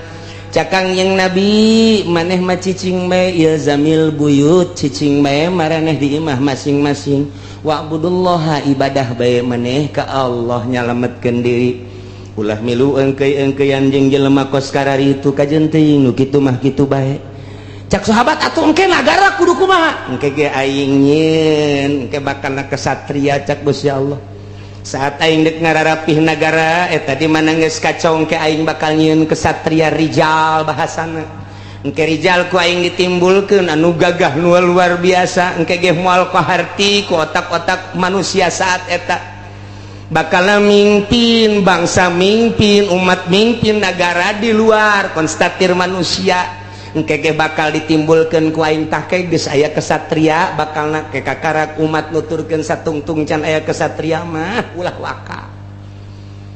Cak Kangjeng Nabi, maneh mah cicing bae, ilzamil buyut, cicing bae maraneh di imah masing-masing, wa'budullaha, ibadah bae maneh ka Allah, nyalametkeun diri, ulah milu engkei-engkeian jeung jelema kos kararitu. Kajen teuing nu kitu mah kitu bae. Cak sahabat, atuh engke nagara kudu kumaha? Engke ge aing nyieun, engke bakal kesatria, cak Gusti Allah. Saat aing dek ngararapih nagara eta di mana geus kacau, engke aing bakal nyieun kesatria, rijal bahasana. Engke rijal ku aing ditimbulkeun anu gagah, nu luar biasa. Engke ge moal kaharti ku otak-otak manusia. Saat eta bakal mimpin bangsa, mimpin umat, mimpin negara di luar konstatir manusia. Engke ge bakal ditimbulkeun ku aing. Tah, geus aya kesatria, bakal na ke kakarak umat nuturkeun satungtung can aya kesatria mah ulah waka.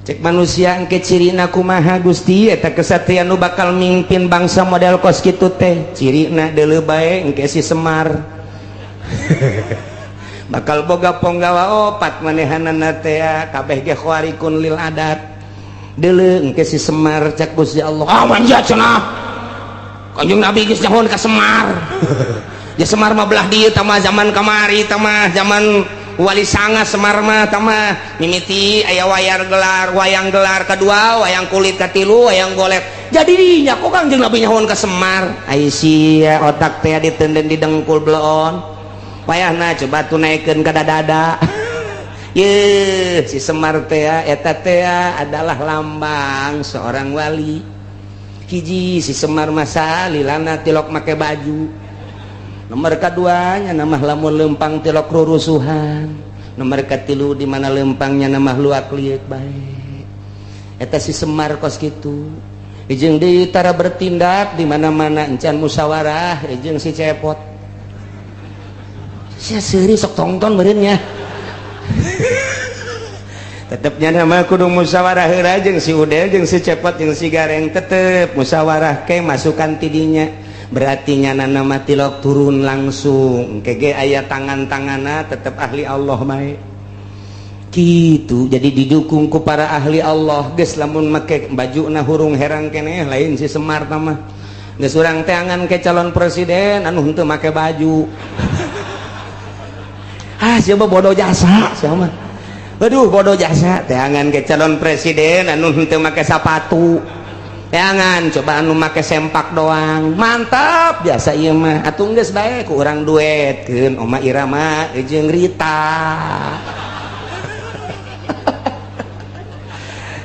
Cek manusia, engke cirina kumaha, Gusti, eta kesatria nu bakal mimpin bangsa model kos kitu teh? Cirina deuleu bae, engke si Semar bakal boga ponggawa opat, manehanana teh kabeh ge khawarikun lil adat. Deuleu engke si Semar, cak Gusti Allah. Ah, manja cenah, Kanjeng Nabi geus nyahoan ka Semar. Ya, Semar mah belah dieu tah mah, zaman kamari tah mah, zaman Wali Sanga. Semar mah tah mah mimiti aya wayar gelar, wayang gelar kedua, wayang kulit katilu, wayang golet. Jadi dinya kok Kanjeng Nabi nyahoan ka Semar? Ai sia, otak teh ditenden di dengkul bloon, wayahna coba tuh naikkeun ka dada. Ye, si Semar teh eta teh adalah lambang seorang wali. Hiji, si Semar masa lilana tilok make baju. Nomor keduanya, nama lamun lempang tilok rurusuhan. Nomor katilu, di mana lempangnya nama luak liuk bae. Eta si Semar kos kitu. Jeung deui, tara bertindak di mana-mana encan musyawarah jeung si Cepot. Sia seuri sok tongton meureun. Tetepnya nama kudu musyawarah heula jeung si Udel, jeung si Cepot, jeung si Gareng. Tetep musyawarah ke masukan tidinya, berarti nyana nama tilok turun langsung kege aya tangan-tangana, tetep ahli Allah bae gitu. Jadi didukung ku para ahli Allah. Geus, lamun make baju na hurung herang keneh, lain si Semar mah. Geus, urang teangan ke calon presiden anu henteu make baju. Ah, siapa bodoh jasa, siapa? Aduh, bodoh jasa. Teangan ke calon presiden anu henteu make sapatu, teangan coba anu make sempak doang. Mantap biasa ieu mah. Atuh geus bae ku urang duetkeun Oma Irama jeung Rita.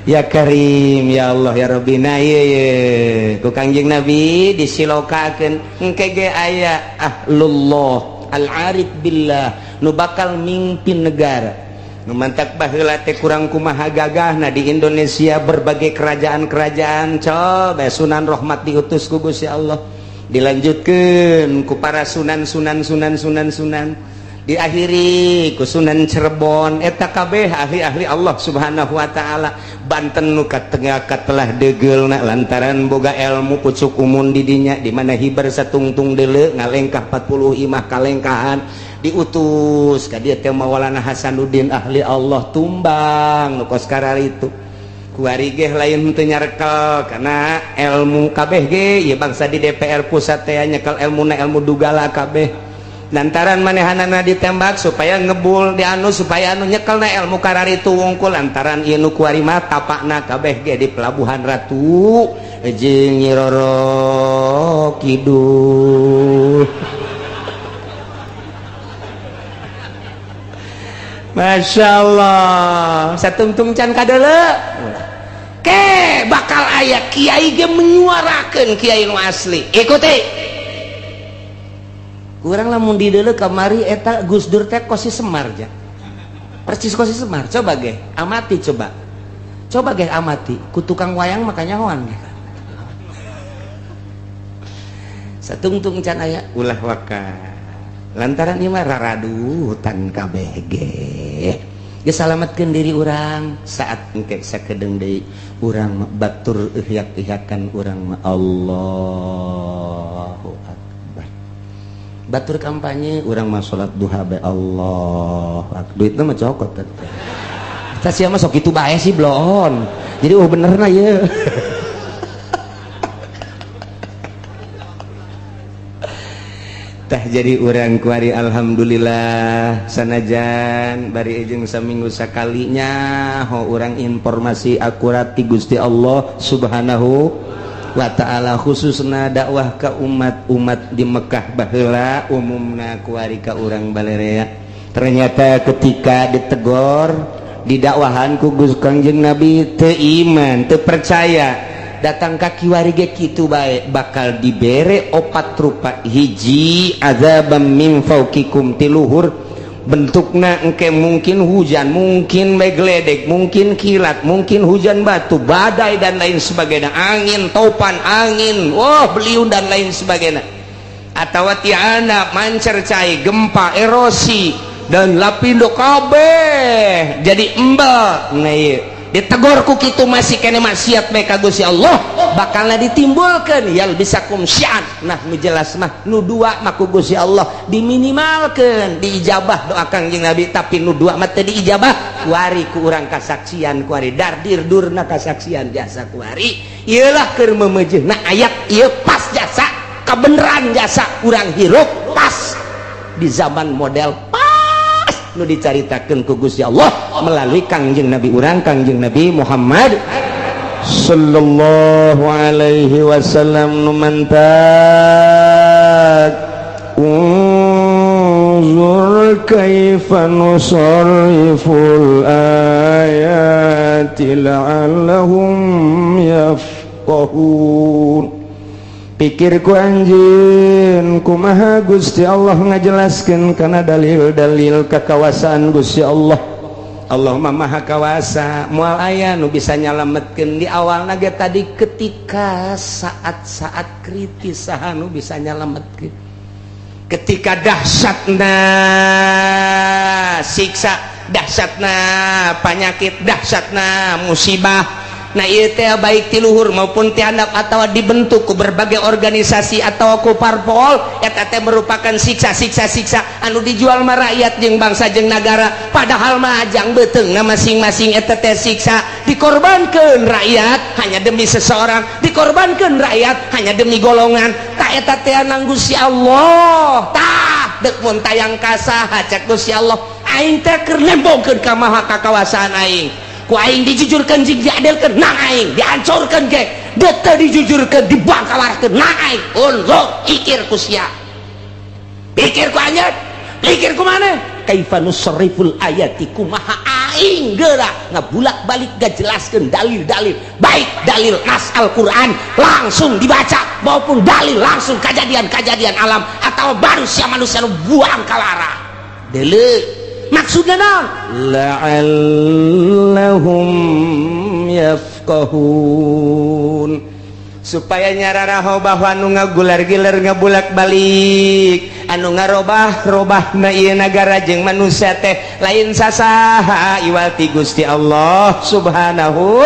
Ya Karim, ya Allah, ya Rabbi. Nah, ieu ye ku Kangjeng Nabi disilokakeun engke ge aya ahlullah al-arif billah nu bakal mimpin negara. Nu mantak baheula teh kurang kumaha gagahna di Indonesia berbagai kerajaan-kerajaan, coba Sunan Rahmat diutus ku Gusti Allah, dilanjutkeun ku para sunan sunan sunan sunan sunan, diakhiri ku Sunan Cirebon. Eta kabeh ahli-ahli Allah Subhanahu wa taala. Banten nu katengah katelah degeulna lantaran boga ilmu pucuk umun di dinya, di mana hiber satungtung deuleu ngalengkah 40 imah kalengkahan, diutus ka dieu teh Maulana Hasanuddin ahli Allah tumbang nu kos itu. Kuari ge lain teu nyarekel karena ilmu kabeh ge ieu bangsa di DPR pusat teh nyekel ilmuna ilmu dugala kabeh, lantaran manehanana ditembak supaya ngebul di anu supaya anu nyekelna ilmu kararitu wungkul, lantaran ieu nu kuari mah tapakna kabeh ge di Pelabuhan Ratu jeung Nyi Roro Kidul. Masya Allah, satungtung can kadeuleu ke bakal aya kiai ge menyuarakeun kiai nu asli. Ikuti kurang lamun di deuleu kamari eta Gus Dur teh kosi Semar ja. Persis kosi Semar. Coba ge amati, coba. Coba ge amati ku tukang wayang makanya hoan ge. Satungtung can aya ulah waka. Lantaran ieu mah raradutan kabeh ge. Ge salametkeun diri urang saat engke sakedeung deui urang batur ihyak-ihyakan urang mah Allahu Akbar. Batur kampanye urang mah salat duha bae Allah. Duitna mah cokot teh. Tah sia mah sok kitu bae sih bloon. Jadi oh benerna ieu. Tah jadi urang kuari alhamdulillah sanajan bari jeung saminggu sakalinya ho urang informasi akurat ti Gusti Allah Subhanahu wa ta'ala, khususna dakwah ka umat-umat di Mekah baheula umumna kuari ka urang balerea. Ternyata ketika ditegor didakwahan ku Gusti Kangjeng Nabi teu iman, teu percaya, datang ka kiwari ge kitu bae bakal dibere opat rupa. Hiji azabam min fauqikum, tiluhur bentukna engke mungkin hujan, mungkin megledek, mungkin kilat, mungkin hujan batu, badai dan lain sebagainya, angin topan, angin wah beliung dan lain sebagainya, atau tiana mancer cai, gempa, erosi dan lapindo kabeh jadi embel. Nah ieu ditegor ku kitu masih kene maksiat bae ka Gusti Allah bakalna ditimbulkeun yal bisakum syi'an. Nah nu jelas mah nu dua mah ku Gusti Allah diminimalkeun diijabah doa Kangjeng Nabi, tapi nu dua mah teu diijabah kuari ku urang kasaksian kuari dardir durna kasaksian jasa kuari ieu lah keur memejeuna ayat ieu pas jasa kabeneran jasa urang hirup pas di zaman model pas nu dicaritakeun ku Gusti Allah melalui Kangjeng Nabi urang Kangjeng Nabi Muhammad sallallahu alaihi wasallam. Nu mantak unzur kaifa nusarriful ayati la'allahum yafqahun. Pikirku anjeun kumaha Gusti Allah ngajelaskeun kana dalil-dalil kekawasaan Gusti Allah. Allahumma maha kawasa, moal aya nu bisa nyalametkeun di awalna ge tadi ketika saat-saat kritis saha nu bisa nyalametkeun, ketika dahsyatna siksa, dahsyatna penyakit, dahsyatna musibah. Nah ieu teh baik ti luhur maupun ti handap atawa dibentuk ku berbagai organisasi atau ku parpol, eta teh merupakan siksa-siksa siksa anu dijual mah rakyat jeung bangsa jeung nagara, padahal mah ajang beuteungna masing-masing eta teh siksa dikorbankeun rakyat hanya demi seseorang, dikorbankeun rakyat hanya demi golongan. Tak eta teh nang Gusti Allah tah deuk mun tayang kasaha cek Gusti Allah aing teh keur nembongkeun ka maha kakawasaan aing, ku aing dijujurkan jeung diadilkeun nang aing, dihancurkeun ge deuk teu dijujurkeun dibangkawarkeun nang aing. Unzur pikir ku sia, pikir ku anjeun, pikir ku maneh, kaifa nusarriful ayati kumaha Aing geura ngabulak-balik ngajelaskeun dalil-dalil, baik dalil nas Al-Qur'an langsung dibaca maupun dalil langsung kejadian-kejadian alam atau manusia manusia nu buang kalara. Deuleu maksudna naon? La'allahum yafqahun, Supaya nyararaho bahwa anu ngagular-giler, ngabulak balik, anu ngarobah robah na ieu nagara jeung manusia teh lain sasaha iwal ti Gusti Allah Subhanahu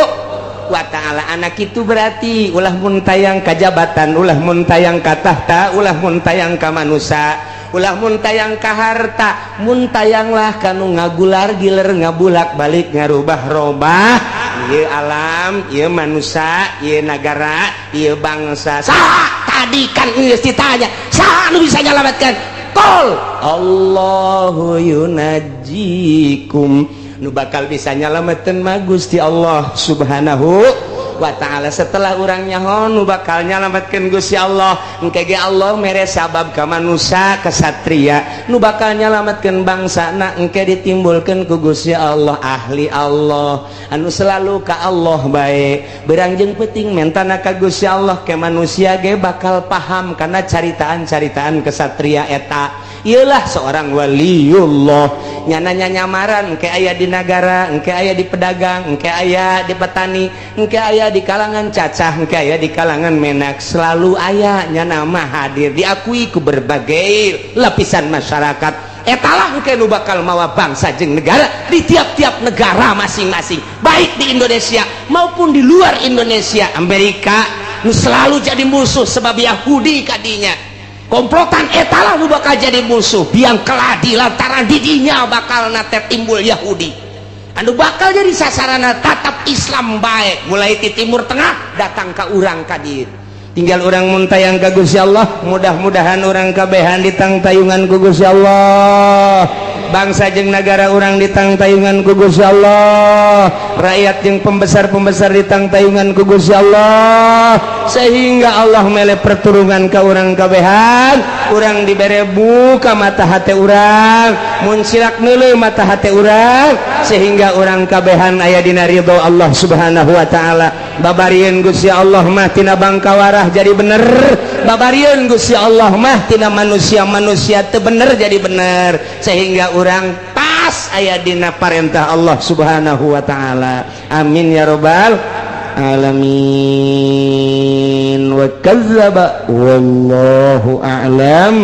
wa ta'ala. Anak itu berarti ulah mun tayang ka jabatan, ulah mun tayang ka tahta, ulah mun tayang ka manusia, ulah mun tayang ka harta, mun tayanglah kanu ngagular giler, ngabulak balik, ngarubah robah ieu alam, ieu manusia, ieu nagara, ieu bangsa. Saha tadi kan geus ditanya, saha nu bisa nyalametkeun? Qul Allahu yunajjikum. Nu bakal bisa nyalametkeun mah Gusti Allah Subhanahu wa ta'ala. Setelah urang nyaho nu bakal nyalametkeun Gusti Allah, engke ge Allah mere sabab ka manusia kesatria nu bakal nyalametkeun bangsana. Engke ditimbulkeun ku Gusti Allah ahli Allah anu selalu ka Allah bae, berang jeung peuting mentana ka Gusti Allah, ke manusia ge bakal paham karena caritaan-caritaan kesatria eta. Iyalah seorang waliullah, nyananya nyamaran engke aya di nagara, engke aya di pedagang, engke aya di petani, engke aya di kalangan cacah, engke aya di kalangan menak, selalu aya nyana mah hadir, diakui ku berbagai lapisan masyarakat. Etalah engke nu bakal mawa bangsa jeung negara di tiap-tiap negara masing-masing, baik di Indonesia maupun di luar Indonesia. Amerika nu selalu jadi musuh sebab Yahudi kadinya komplotan, etalah nu bakal jadi musuh biang keladi lantaran didinya bakal nate timbul Yahudi anu bakal jadi sasarana tatap Islam baik, mulai di Timur Tengah datang ke urang kadir. Tinggal urang mun tayang ka Gusti Allah. Mudah-mudahan urang kabehan ditangtayungan ku Gusti Allah, bangsa jeung negara urang ditangtayungan ku Gusti Allah, rakyat jeung pembesar-pembesar ditangtayungan ku Gusti Allah, sehingga Allah mele perturungan ka urang kabehan. Urang dibere buka mata hati urang, mun silak neuleuh mata hati urang, sehingga urang kabehan aya dina ridho Allah Subhanahu wa taala. Babarieun Gusti Allah mah tina bangkawarah jadi bener, babarieun Gusti Allah mah tina manusia-manusia teu bener jadi bener, sehingga urang pas aya dina parentah Allah Subhanahu wa taala. Amin ya robbal alamin. Wa kadzdzaba, wallahu a'lam.